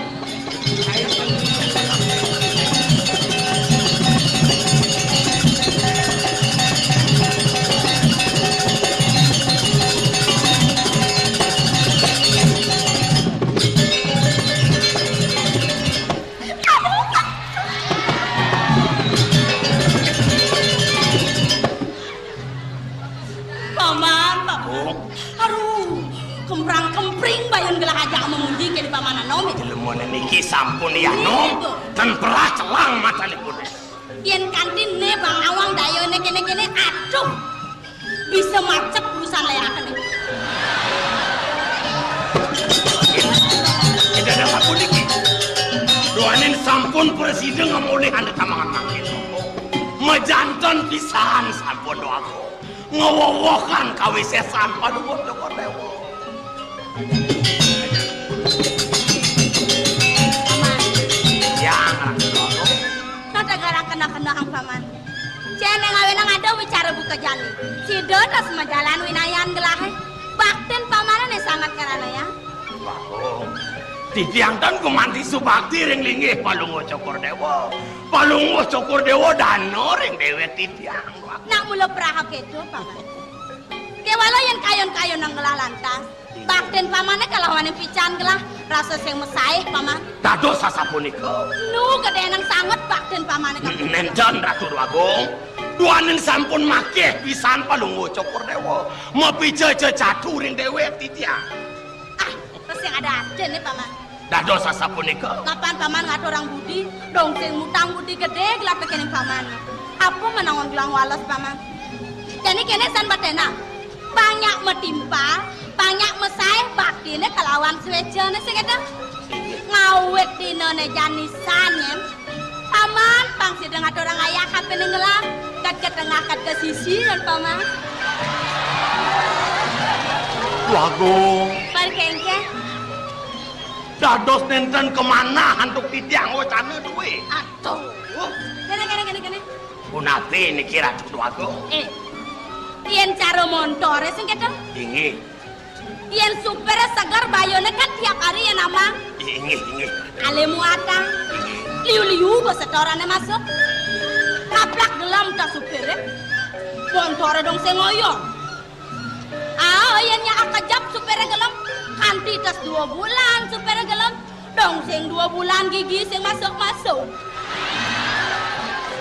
Paman, Paman. Oh. Aduh, kemprang-kempring bayan gelah ajak memuji ke di Paman Anom. Jelemone niki sampun ya, Nom. Iya, Bu. Ten perah celang matanipun. Yen kanti ne Bang Awang dayane kene-kene, aduh. Bisa macet urusan layakane. Tidak ada sampun niki. Doanin sampun presiden ngemulih anda tamangan mangkin. Mejanten pisan sampun doaku. Ngewowohan kawisesan paduwur Joko Dewa. Yang rasa doaku. Nada garakan Kena-kena ang paman. Cén ning awénang ada wicara buka jani. Sida tas majalan winayan gelahé. Baktin pamané né sanget karana ya. Bagong. Titiang tan gumanti subakti ring linggih Palungguh Cokor Déwa. Palungguh Cokor Déwa dana ring déwék titiang. Nak mula praha kéto, paman. Kéwala yén kayun-kayun nang gelah lantas. Baktin pamané kalawaning pican gelah rasa sing masaih, paman. Dados sasapunika. Nu gedénang sanget baktin pamané ka. Nénten, Ratu Déwagung. Duaning sampun makih pisan Palungguh Cokor Déwa. Mapica-ca catu ring déwék titiang. Ah, terus sing ada aja nih, paman. Dados sasapunika. Kapan paman ngaturang budi, dong sing mutang budi gedé gelah tekening paman. Apa menawa gelah wales, paman? Jani kéné san batena. Pang nyak matimpal, pang nyak masaih baktiné kalawan suécané sing kéto. Ngawit dinané jani san nyén. Paman, pang sida ngaturang ayah kapining gelah, kat ka tengah, kat ka sisi, yén paman. Wagung. Pan kéngkén. Dados nénten kamanah antuk titiang wacana duwé. Aduh. Kéné, kéné, kéné, kéné. Punapi niki, Ratu Déwagung? Eh, yén cara montoré sing kéto? Inggih. Yén supiré seger, bayuné kan tiap hari yén amang. Inggih, inggih. Alé muatan. Inggih. Liu-liu ba setorané masuk. Kaplak gelem tas supiré. Montoré dong sing ngoyong. Ah, yén nyak kejep supiré gelem, kanti tas dua bulan supiré gelem, dong sing dua bulan gigi sing masuk-masuk.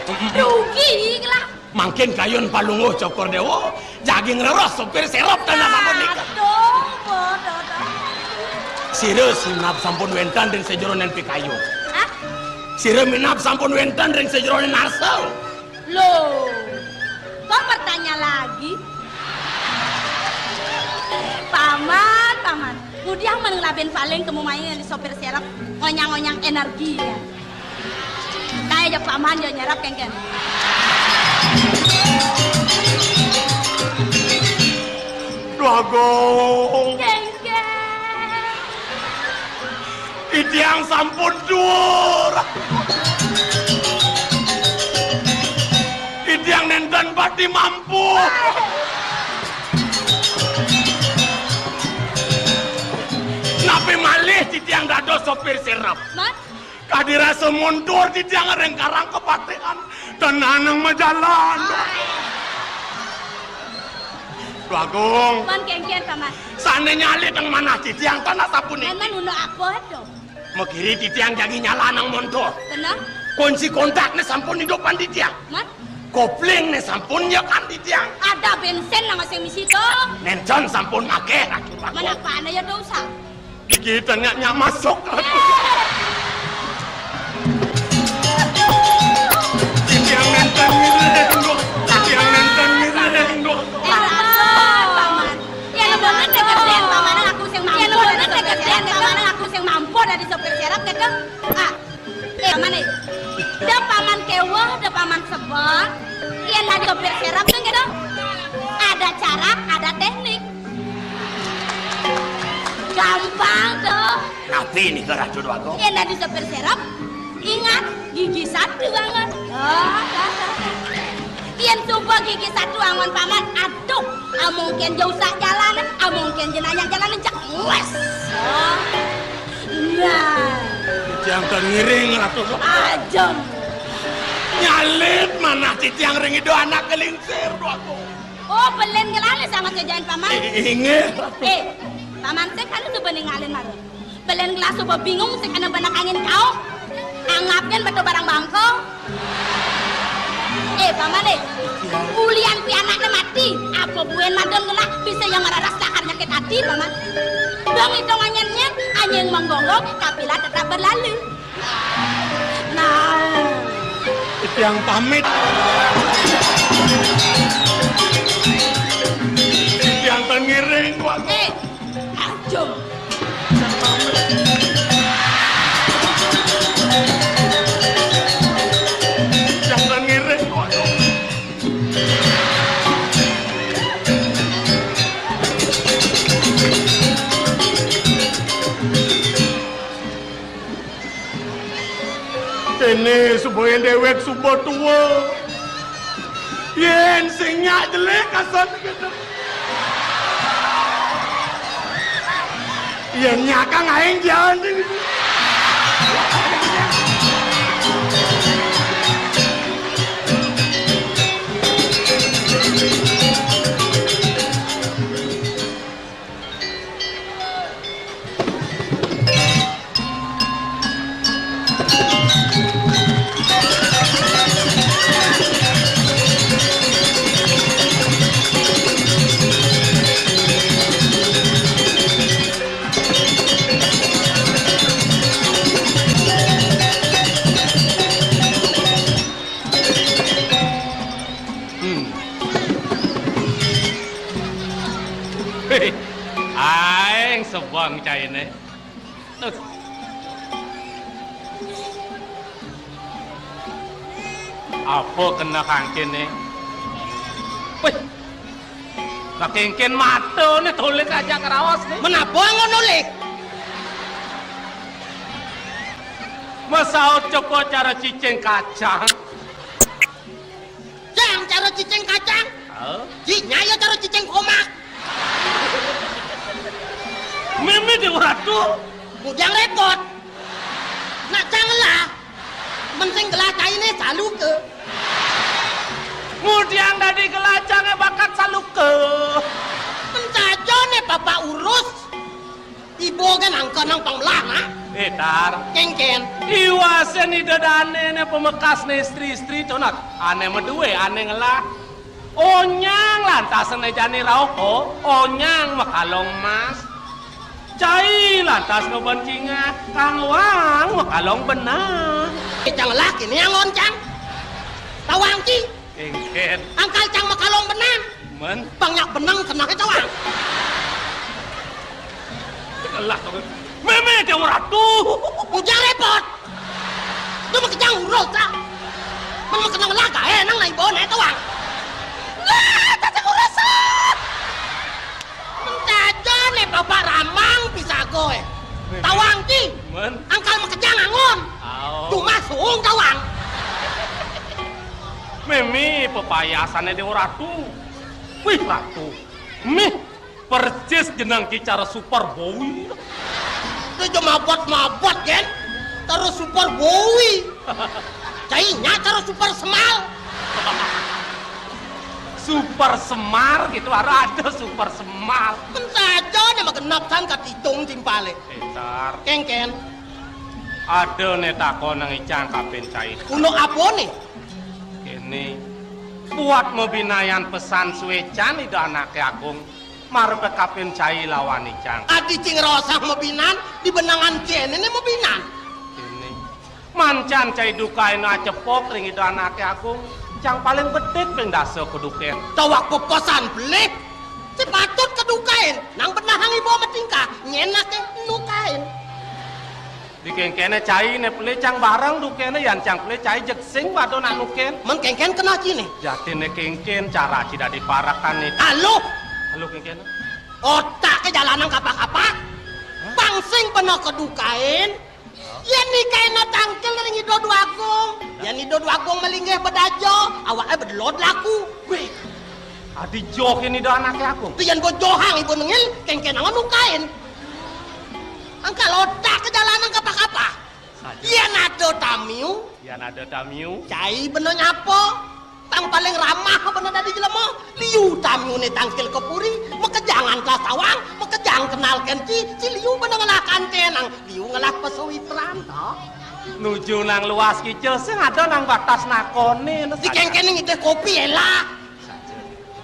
Rugi lah. Mangkin kayun Palungguh Cokor Déwa, jagi ngreroh supir sérep tan sapunika. Aduh, bodoh, bodoh. Sira minab sampun wénten ring sajeroning pikayun. Hah? Sira minab sampun wénten ring sajeroning arsa. Loh, kok bertanya lagi? Paman, paman. Ngudiang men ngelabin paling kemu main di sopir serep, ngonyang-ngonyang energi ya. Kayak aja paman dia nyerap kengken. Dagong. Kengken. Titiang sampun duur. Titiang nénten pati mampu. Napi malih titiang dados sopir serep? Mat? Kadi rasa mundur titiang ring karang kapatihan. Tenanang majalan. Bagong. Man kengken, Paman. Sané nyalitang manah titiang tan sapunika. Man, man, unda apa to? Makiri titiang jagi nyalanang montor. Keneh? Kunci kontakné sampun idupan titiang. Man? Koplingné sampun nyekan titiang. Ada bensin nang sing misi to? Nénten, sampun maké, Ratu Bagong. Man, apaan ya dosa? Iki tengah nyak masuk. Titiang nénten ngiring, Dok. Titiang nénten ngiring, Dok. Eh, Paman, Paman. Yén bener dadi gedén, Paman, aku sing mampu. Yén bener dadi gedén, Paman, aku sing mampu dadi sopir serep kéto. Ah, eh, Paman, eh. Da Paman kéweh, da Paman sebel. Yén dadi sopir serep to kéto. Ada cara, ada teknik. Gampang to. Napi nika, Ratu Déwagung? Yén dadi sopir serep, ingat, gigi satu angon. Oh, dah, dah, dah. Yén suba gigi satu angon, Paman, aduh, amung kén ja usak jalan, amung kén ja nanya jalan, cek wes. Oh. Nah. Titiang tan ngiring, Ratu. Ajem. Nyalit manah titiang ring Ida Anak Lingsir, Déwagung. Oh, belin gelah sanget ngejain Paman. I-, inggih, Ratu. Eh, Paman sing kan suba ningalin mara. Belin gelah suba bingung sing kena benek angin kauh. Anggapin betul barang bangko. Eh, Paman, eh. Ulian pianakné mati, apa buin madun gelah bisa yang mararas sakar nyakit hati, Paman. Dong itu nganyén-nyén, anjing menggonggong, kafilah tetap berlalu. Nah. Titiang pamit. Titiang tan ngiring, Déwagung. Eh, Ajum. Jangan ngiring, waduh. Ini sebuah Yén déwék suba tua. Yén sing nyak jelek asan gedeg. Yén nyak kang aing jalan. Hmm. Hei, aing sebeng cainé. Duh. Apa kena kangkiné? Wih. Lah kéngkén mata né tulik aja keraos né. Menapa ngono, Lik? Masaut cepot cara cicing kacang. Cang, cara cicing kacang. Hah? Ji, nyaya cara cicing komak. Mémé Déwa Ratu. Bujang répot. Nak cang lah. Men sing gelah cainé saluka. Ngudiang dadi gelah cangé bakat saluka. Men saja né bapak urus. Ibu kan angka nang pangmelah, nah. Eh, Tar. Kéngkén. Iwasé Ida Dané né pamekas né istri-istri to, Nat. Ané madué, ané ngelah. Onyang lantas né jani rauh, oh. Onyang makalong emas. Cai lantas ngeben cingah, Kang Wang makalong benang. Cang laki ni angon cang. Tawang ci. Éngkén. Angkal cang makalong benang. Men. Bang nyak benang kena ke tawang. Lah, mémé Déwa Ratu. Ujang répot. Tu makejang urus lah. Men makenang lah gaé nang nai bone tawang. Lah, tata urus. Mentaja né bapak ramang pisago, eh. Tawang ki. Men. Angkal makejang angon. Au. Cuma suung tawang. Mémé pepayasané Déwa Ratu. Wih, Ratu. Mih, persis jeneng ki cara Super Boy. Itu aja mabot-mabot, Gen. Terus Super Boy. Cai nya cara Super Semal. Super Semar gitu, baru ada Super Semal. Mentaja né magenep san katitung timpalé. Pintar. Kéngkén. Ada né takon nang icang kapin cai. Kuno apa né? Kéné. Buat mabinayan pesan suécan Ida Anaké Agung. Marep kapin cai lawan icang. Adi cing rosang mabinan, di benangan kéné né mabinan. Kéné. Mancan cai dukain acepok ring Ida Anaké Agung. Cang paling bedik ping dasa ka dukén. Tawak pepesan belik. Ci patut ka dukain. Nang benahang ibu matingkah. Nyén aké nukain. Di kéngkéné cai né pelih cang bareng dukéné, yan cang pelih cai jeg sing pada nak nukén. Men kéngkén keneh ci né. Jatiné kéngkén cara ci dadi parekan né. Aluh. Aluh kéngkén. Otak ké jalanang kapah-kapah. Pang sing beneh ka dukain. Yén nikaina tangkil ring Ida Dwagung. Yén Ida Dwagung malinggih bedaja, awaké bedelod laku. Wéh. Adi joh ini Ida Anaké Agung. Ti yén bojohang ibu nengil, kéngkén angon nukain. Angkal otak ké jalanang kapah-kapah. Saja. Yén ada tamiu. Yén ada tamiu. Cai beneh nyapa. Tang paling ramah beneh dadi jelema. Liu tamiuné tangkil ka puri, makejangan kelas tawang, makejang kenal kén ci, ci liu beneh ngelah kanténang, liu ngelah pasawitran, to. Nuju nang luas kica, sing ada nang batas nakoné, né. Di saja. Kéngkéné ngidih kopi, élah. Saja.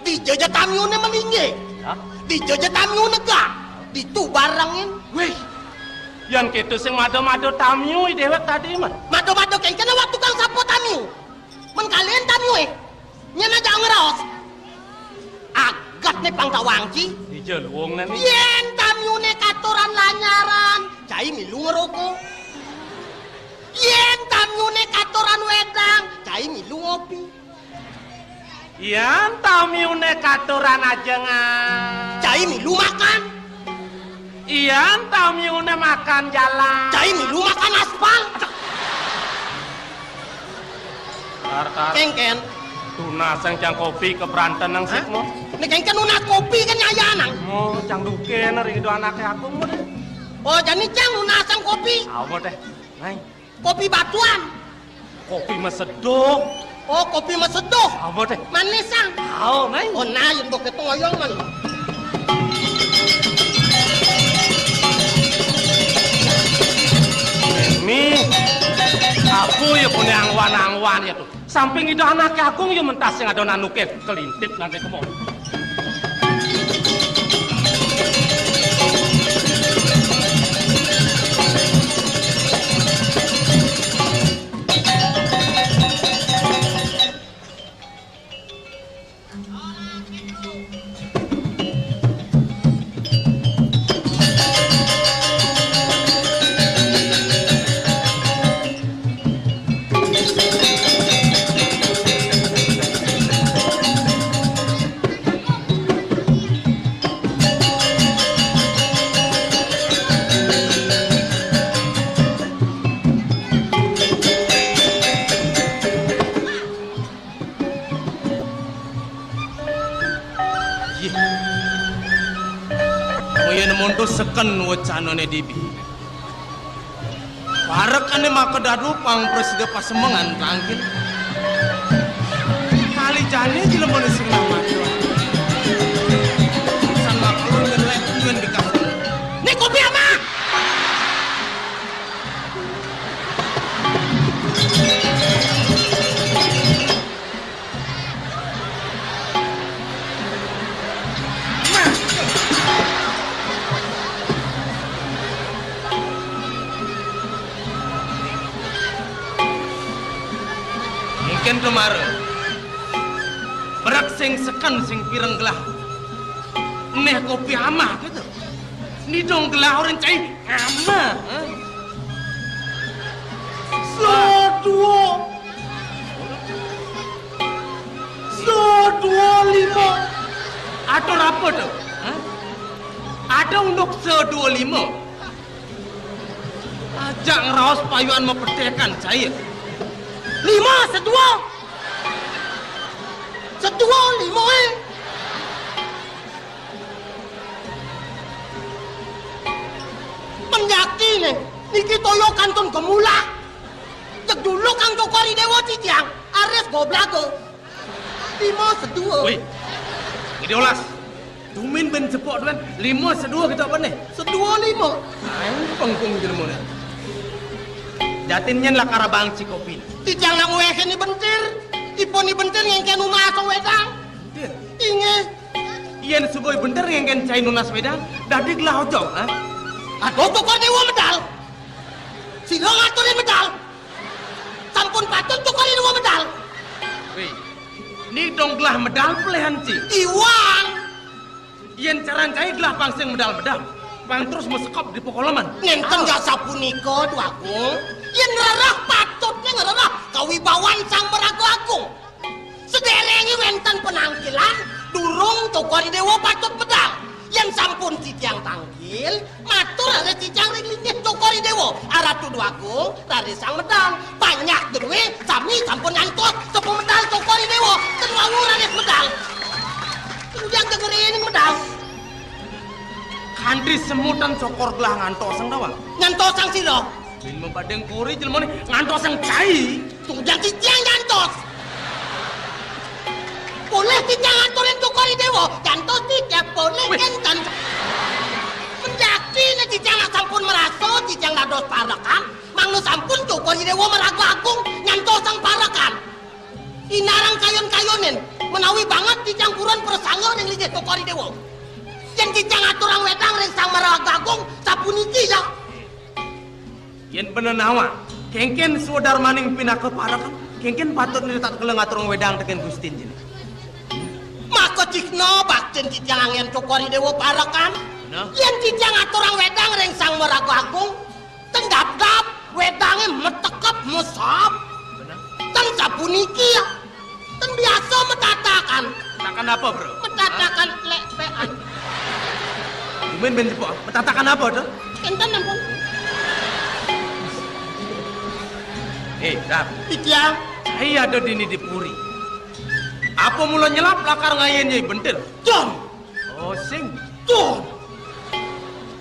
Dija ja tamiuné malinggih. Hah? Dija ja tamiuné gak. Ditu barengin. Wéh. Yan kéto sing mada-mada tamiu i déwék tadi, men. Mada-mada kéngkén awak tukang sapa tamiu. Men kalian tamiué. Nyén aja ngraos. Aget né pang tawang ci. Dija luung né né. Yén tamiuné katuran lanyaran, cai milu ngroko. Yén tamiuné katuran wédang, cai milu ngopi. Yan tamiuné katuran ajengan. Cai milu makan. Yan tamiuné makan jalan. Cai milu makan aspal. Kar, kar. Kéngkén. Tunas cang kopi ka branten nang. Hah? Sik mo. Né kéngkén nunas kopi kan nyayanang. Mo, cang dukéna ring Ida Anaké Agung mo dé. Oh, jani cang nunas cang kopi. Apa dé? Nai. Kopi batuan. Kopi maseduh. Oh, kopi maseduh. Apa dé? Manis, Cang. Au, nai. Oh, nah, yén begitu ngoyong, man. Ini, aku ya punya angwan-angwan ya tuh. Samping Ida Anaké Agung ya mentas sing ada nanuké kelintip nanti kemo. Yéh. Moyén monto seken wacanané dibi. Parekané maka dadu pang prasida pasemengan tangkil. Kali jani jelemané sing lamar. San maklum ngelek tuan di kasur. Né kopi ama. Mungkin kemarin berak sing seken sing pireng gelah. Neh kopi amah gitu. Ni dong gelah orang cai amah. Hah? Seduo. Seduo lima. Atur apa tuh? Hah? Ada unduk seduo lima. Ajak ngeraos payuan mapetekan saya. Lima seduo. Seduo lima, eh. Penjaki né, niki toya kantun gemulah. Cek dulu kang Cokor I Déwa titiang, aris goblaga. Lima seduo. Woi, Gedé Olas. Tumin ben jebok tuan, lima seduo gitu apa nih? Seduo lima. Aing pengkung jelemané. Jatin nyén lakar abang cikopi. Titiang nak ngwéhin I Bentir. Ipun I Bentir ngéngkén nunas wédang. Bentir? Inggih. Yén suba I Bentir ngéngkén cai nunas wédang, dadi gelah ojog, ha? Aduh, Cokor I Déwa medal. Sira ngaturin medal. Sampun patut Cokor I Déwa medal. Wéh, ni dong gelah medal peléhan ci. Iwang. Yén caran cai gelah pang sing medal-medal, pang terus masekop di pakoleman. Nénten. Ah. Ya sapunika, Dwagung. Yén ngrereh patutné ngrereh kawibawan Sang Maraga Agung. Sadéréngé wénten panangkilan, durung Cokor I Déwa patut medal. Yén sampun titiang tangkil, matur ring titiang ring linggih Cokor I Déwa. Aratu Dwagung raris sang medal. Panjak druwé sami sampun nyantos sepamedal Cokor I Déwa. Ten wau raris medal. Kemudian gegerining medal. Kanti semutan Cokor gelah ngantosang tawang. Nyantosang sira? Bin mabadeng kori jelemané ngantosang cai. Tunggang titiang nyantos. Polih titiang aturin Cokor I Déwa, nyantos titiang polih. Wéh. Kénten. Menjaki né titiang nak sampun merasa titiang dados parekan, mangda sampun Cokor I Déwa Maraga Agung nyantosang parekan. Inarang kayun-kayunin, menawi banget titiang purun prasangga ring linggih Cokor I Déwa. Yén titiang aturang wédang ring Sang Maraga Agung, sapuniki ya. Yén bener nawang, kéngkén swadarmaning pinaka parekan, kéngkén patut nita kala ngaturang wédang tekén Gustin jani. Maka cihna baktin titiang anggén Cokor I Déwa parekan. Nah. Yén titiang aturang wédang ring Sang Maraga Agung, ten dapdap, wédangé matekep, masap. Bener. Ten sapuniki ya. Ten biasa matatakan. Matakan apa, Bro? Matatakan lék-pékan. Hah? Tumin ben jebok. Matatakan apa to? Kénten ampun. Eh, Ram. Titiang. Ai ada dini di puri. Apa mula nyelap lakar ngayahin Nyai Bentir? Don! Oh, sing. Don!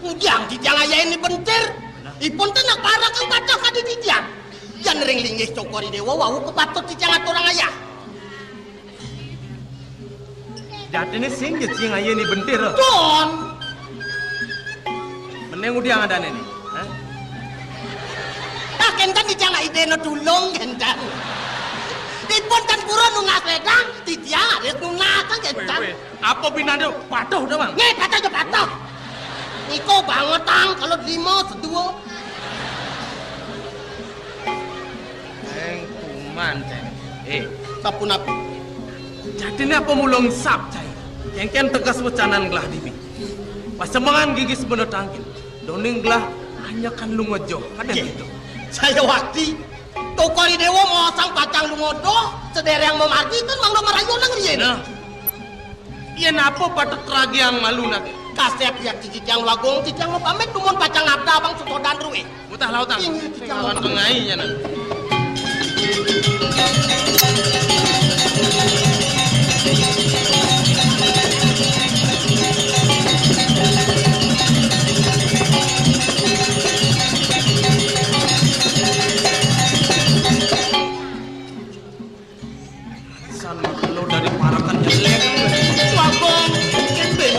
Ujang titiang ngayahin Nyai Bentir. Ipun ten nak parekan patah kadi titiang. Yan ring linggih Cokor I Dewa wau kapatut titiang aturang ayah. Jatine sing ya sing aye ni bentir. Don. Meneng udiang adane ni. Hah? Ah, kenten titiang idene tulung kenten. Ipun ten pura nunas ledang, titiang harus nunas kenten. Weh, weh. Apa binane patuh to, Bang? Nggih, patuh ya patuh. Niko bangetang kalau lima sedua. Ceng, kuman, Ceng. Eh, sapunapi? Jatine apa mula ngesap, Cai? Kengken tegas wecanan gelah dibi. Pasemengan gigis bena tangkil. Doning gelah anyakan lunga joh. Kadang gitu. Saya wakti. Cokor I Dewa mosang pacang lunga doh, sedereng mamargi ten mangda marayu nang riyin. Nah. Yen apa patut ragiang malu nake? Kasep yak titiang Wagung, titiang mapamit dumun pacang abda abang sutodan ruwe. Mutah lautang. Inggih, titiang lawan mapamit. Pengai ya nang. San mengkelo dari parekan jelek. Wagung, kembe.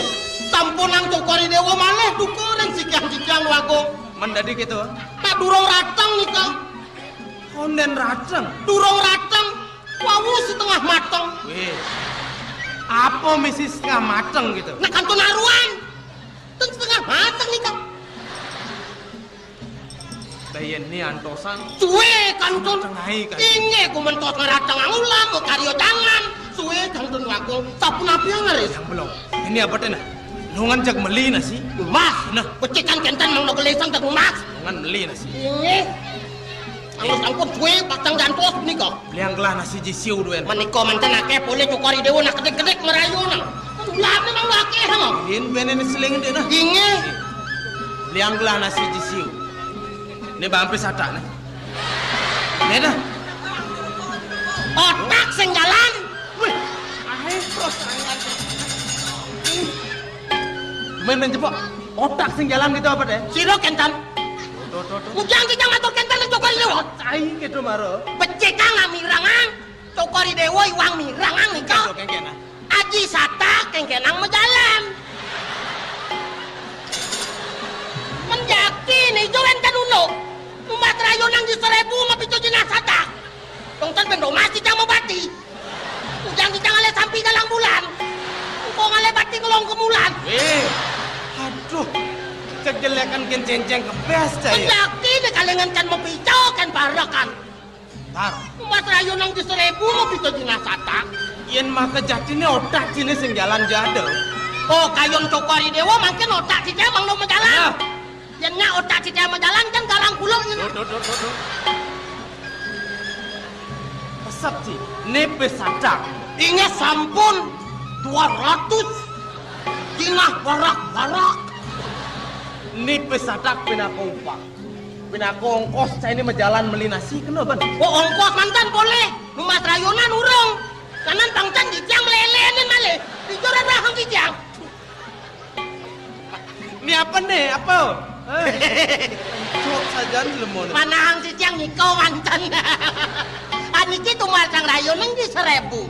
Sampun nang Cokor I Dewa malih duka ring sikian titiang Wagung. Men dadi gitu. Tak durung rateng nika. Konden rateng. Durung rateng. Wau setengah mateng. Weh. Apa misi setengah mateng gitu? Nak kantun aruan. Ten setengah mateng nika. Bayan ni antosan. Suwe kantun. Tengai kan. Inggih ku mentos ngerateng angulam, karya tangan. Suwe kantun wakung. Sapunapi ngaris? Yang belum. Ini apa teh nah? Nungan jak meli nasi. Mas. Nah. Pecikan kenten mang nok lesang tak mas. Nungan meli nasi. Inggih. Angus angkut suwe pacang jantos nika. Beliang gelah nasi jisiu duen. Menika manten akeh polih Cokor I Dewa nak kedik-kedik merayu nang. Ulahne mang akeh nang. Ini benen seling dek nah. Inggih. Beliang gelah nasi jisiu. Ini bampi satak nih. Ini dah. Otak sing jalan. Wih, ae terus. Main-main jebok. Otak sing jalan gitu apa deh? Sira kenten. Tuh, tuh, tuh. Ujang kita ngatur kenten nang Cokor I Dewa. Cai gitu maro. Becik kang mirangang. Cokor I Dewa iwang mirangang nika. Kengken, kengken, nah. Aji satak kengkenang majalan. Menjaki nijo enten uno. Umat rayu nang di seribu mapicu jinah satak. Tongtan bendo mas kita mabati. Ujang kita ngalih sampi dalang bulan. Engko ngalih bati ngelong ke mulan. Eh, aduh. Kejelekan ken cenceng kebes cai. Menjaki ni kalengan kan mapicu kan barakan. Tar. Umat rayu nang di seribu mapicu jinah satak. Yen maka jatine otak cine sing jalan jadel. Oh, kayun Cokor I Dewa mangkin otak cine mang no majalan. Nah. Yen nyak otak cine majalan kan galang kuluk ngene. Tuh, tuh, tuh, tuh, tuh. Pesat sih. Nipe satak. Inggih sampun dua ratus. Jinah barak-barak. Nipe satak pinaka upah. Pinaka ongkos cai ini majalan meli nasi kena ban. Oh, ongkos mantan boleh. Numas rayunan urung. Kanan pangtan titiang melelenin malih. Pikiran rahang titiang. Ini apa nih? Apa? Eh, cok sajan lemon. Manahang titiang niko mantan. Aniki tumas sang rayunan di seribu.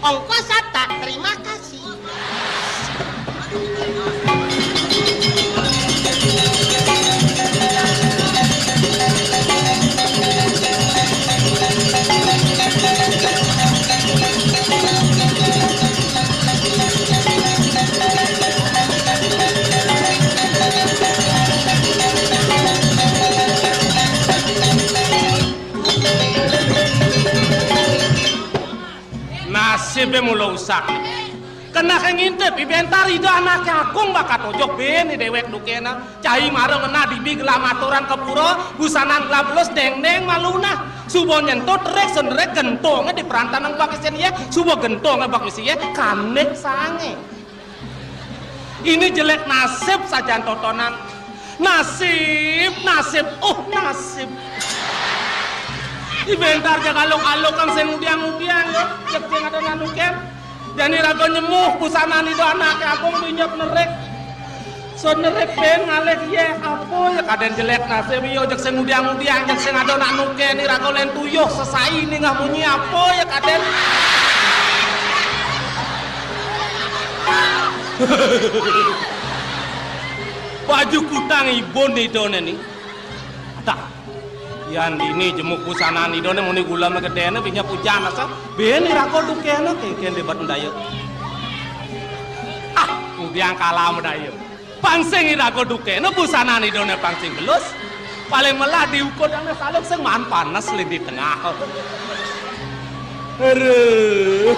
Ongkos satak, terima kasih. Nasibe mula usak. Kena ke ngintip, ibentar ida anake agung bakat ojok ben dewek dukena. Cai mara ngena dibi gelah maturan ke pura, busanan gelah belus deng-deng malunah. Suba nyentuh terik senderik gentonge di perantanan bak isin ye, suba gentonge bak isin ye, kanek sange. Ini jelek nasib sajan totonan. Nasib, nasib, oh nasib. Di bentar ja aluk-aluk kan sing ngudiang-ngudiang ya. Cek sing ada nanuken. Jani raga nyemuh busanané Ida anaké agung dinyep nerik. Sun nerik ben ngalih yéh apa ya kadén jelék nasib ya, jeg sing ngudiang-ngudiang, jeg sing ada nak nuken, raga lén tuyuh sesai ningah munyi apa ya kadén. Baju kutang ibun Idané ni. Adah. Yan dini jemuk busanané Idané muni gula gedéné binya pujan asa. Ben iraga dukéna kéngkén débat ndaya. Ah, ngudiang kalah madaya. Pang sing iraga dukéna busanané Idané pang sing belus. Paling melah diukur yang saluk sing maan panas lé di tengah. Aduh.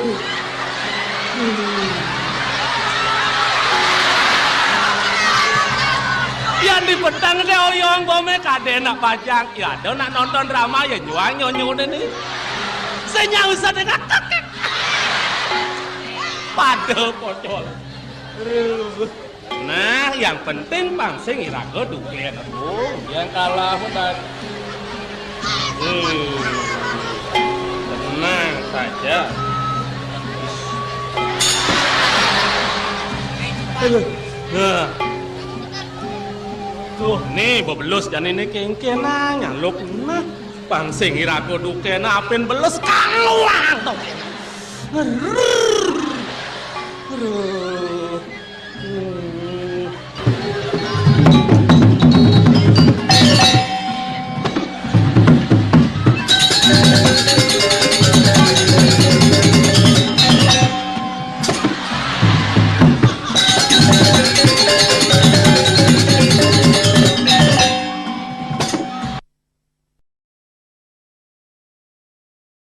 Yan di peteng dé oyong bomé kadén nak pajang. Ya ada nak nonton drama ya nyuang nyonyo dé ni. Sing nyak usah dé ngakak. Pada pocol. Aduh. Nah, yang penting pang sing iraga duké, Agung. Yang kalah pun tak. Hmm. Tenang saja. Aduh. Nah. Tuh, nih bebelus jani nih kéngkén, nah, nyaluk, nah. Pang sing iraga duké, nah, apin belus kaluang to. Aduh.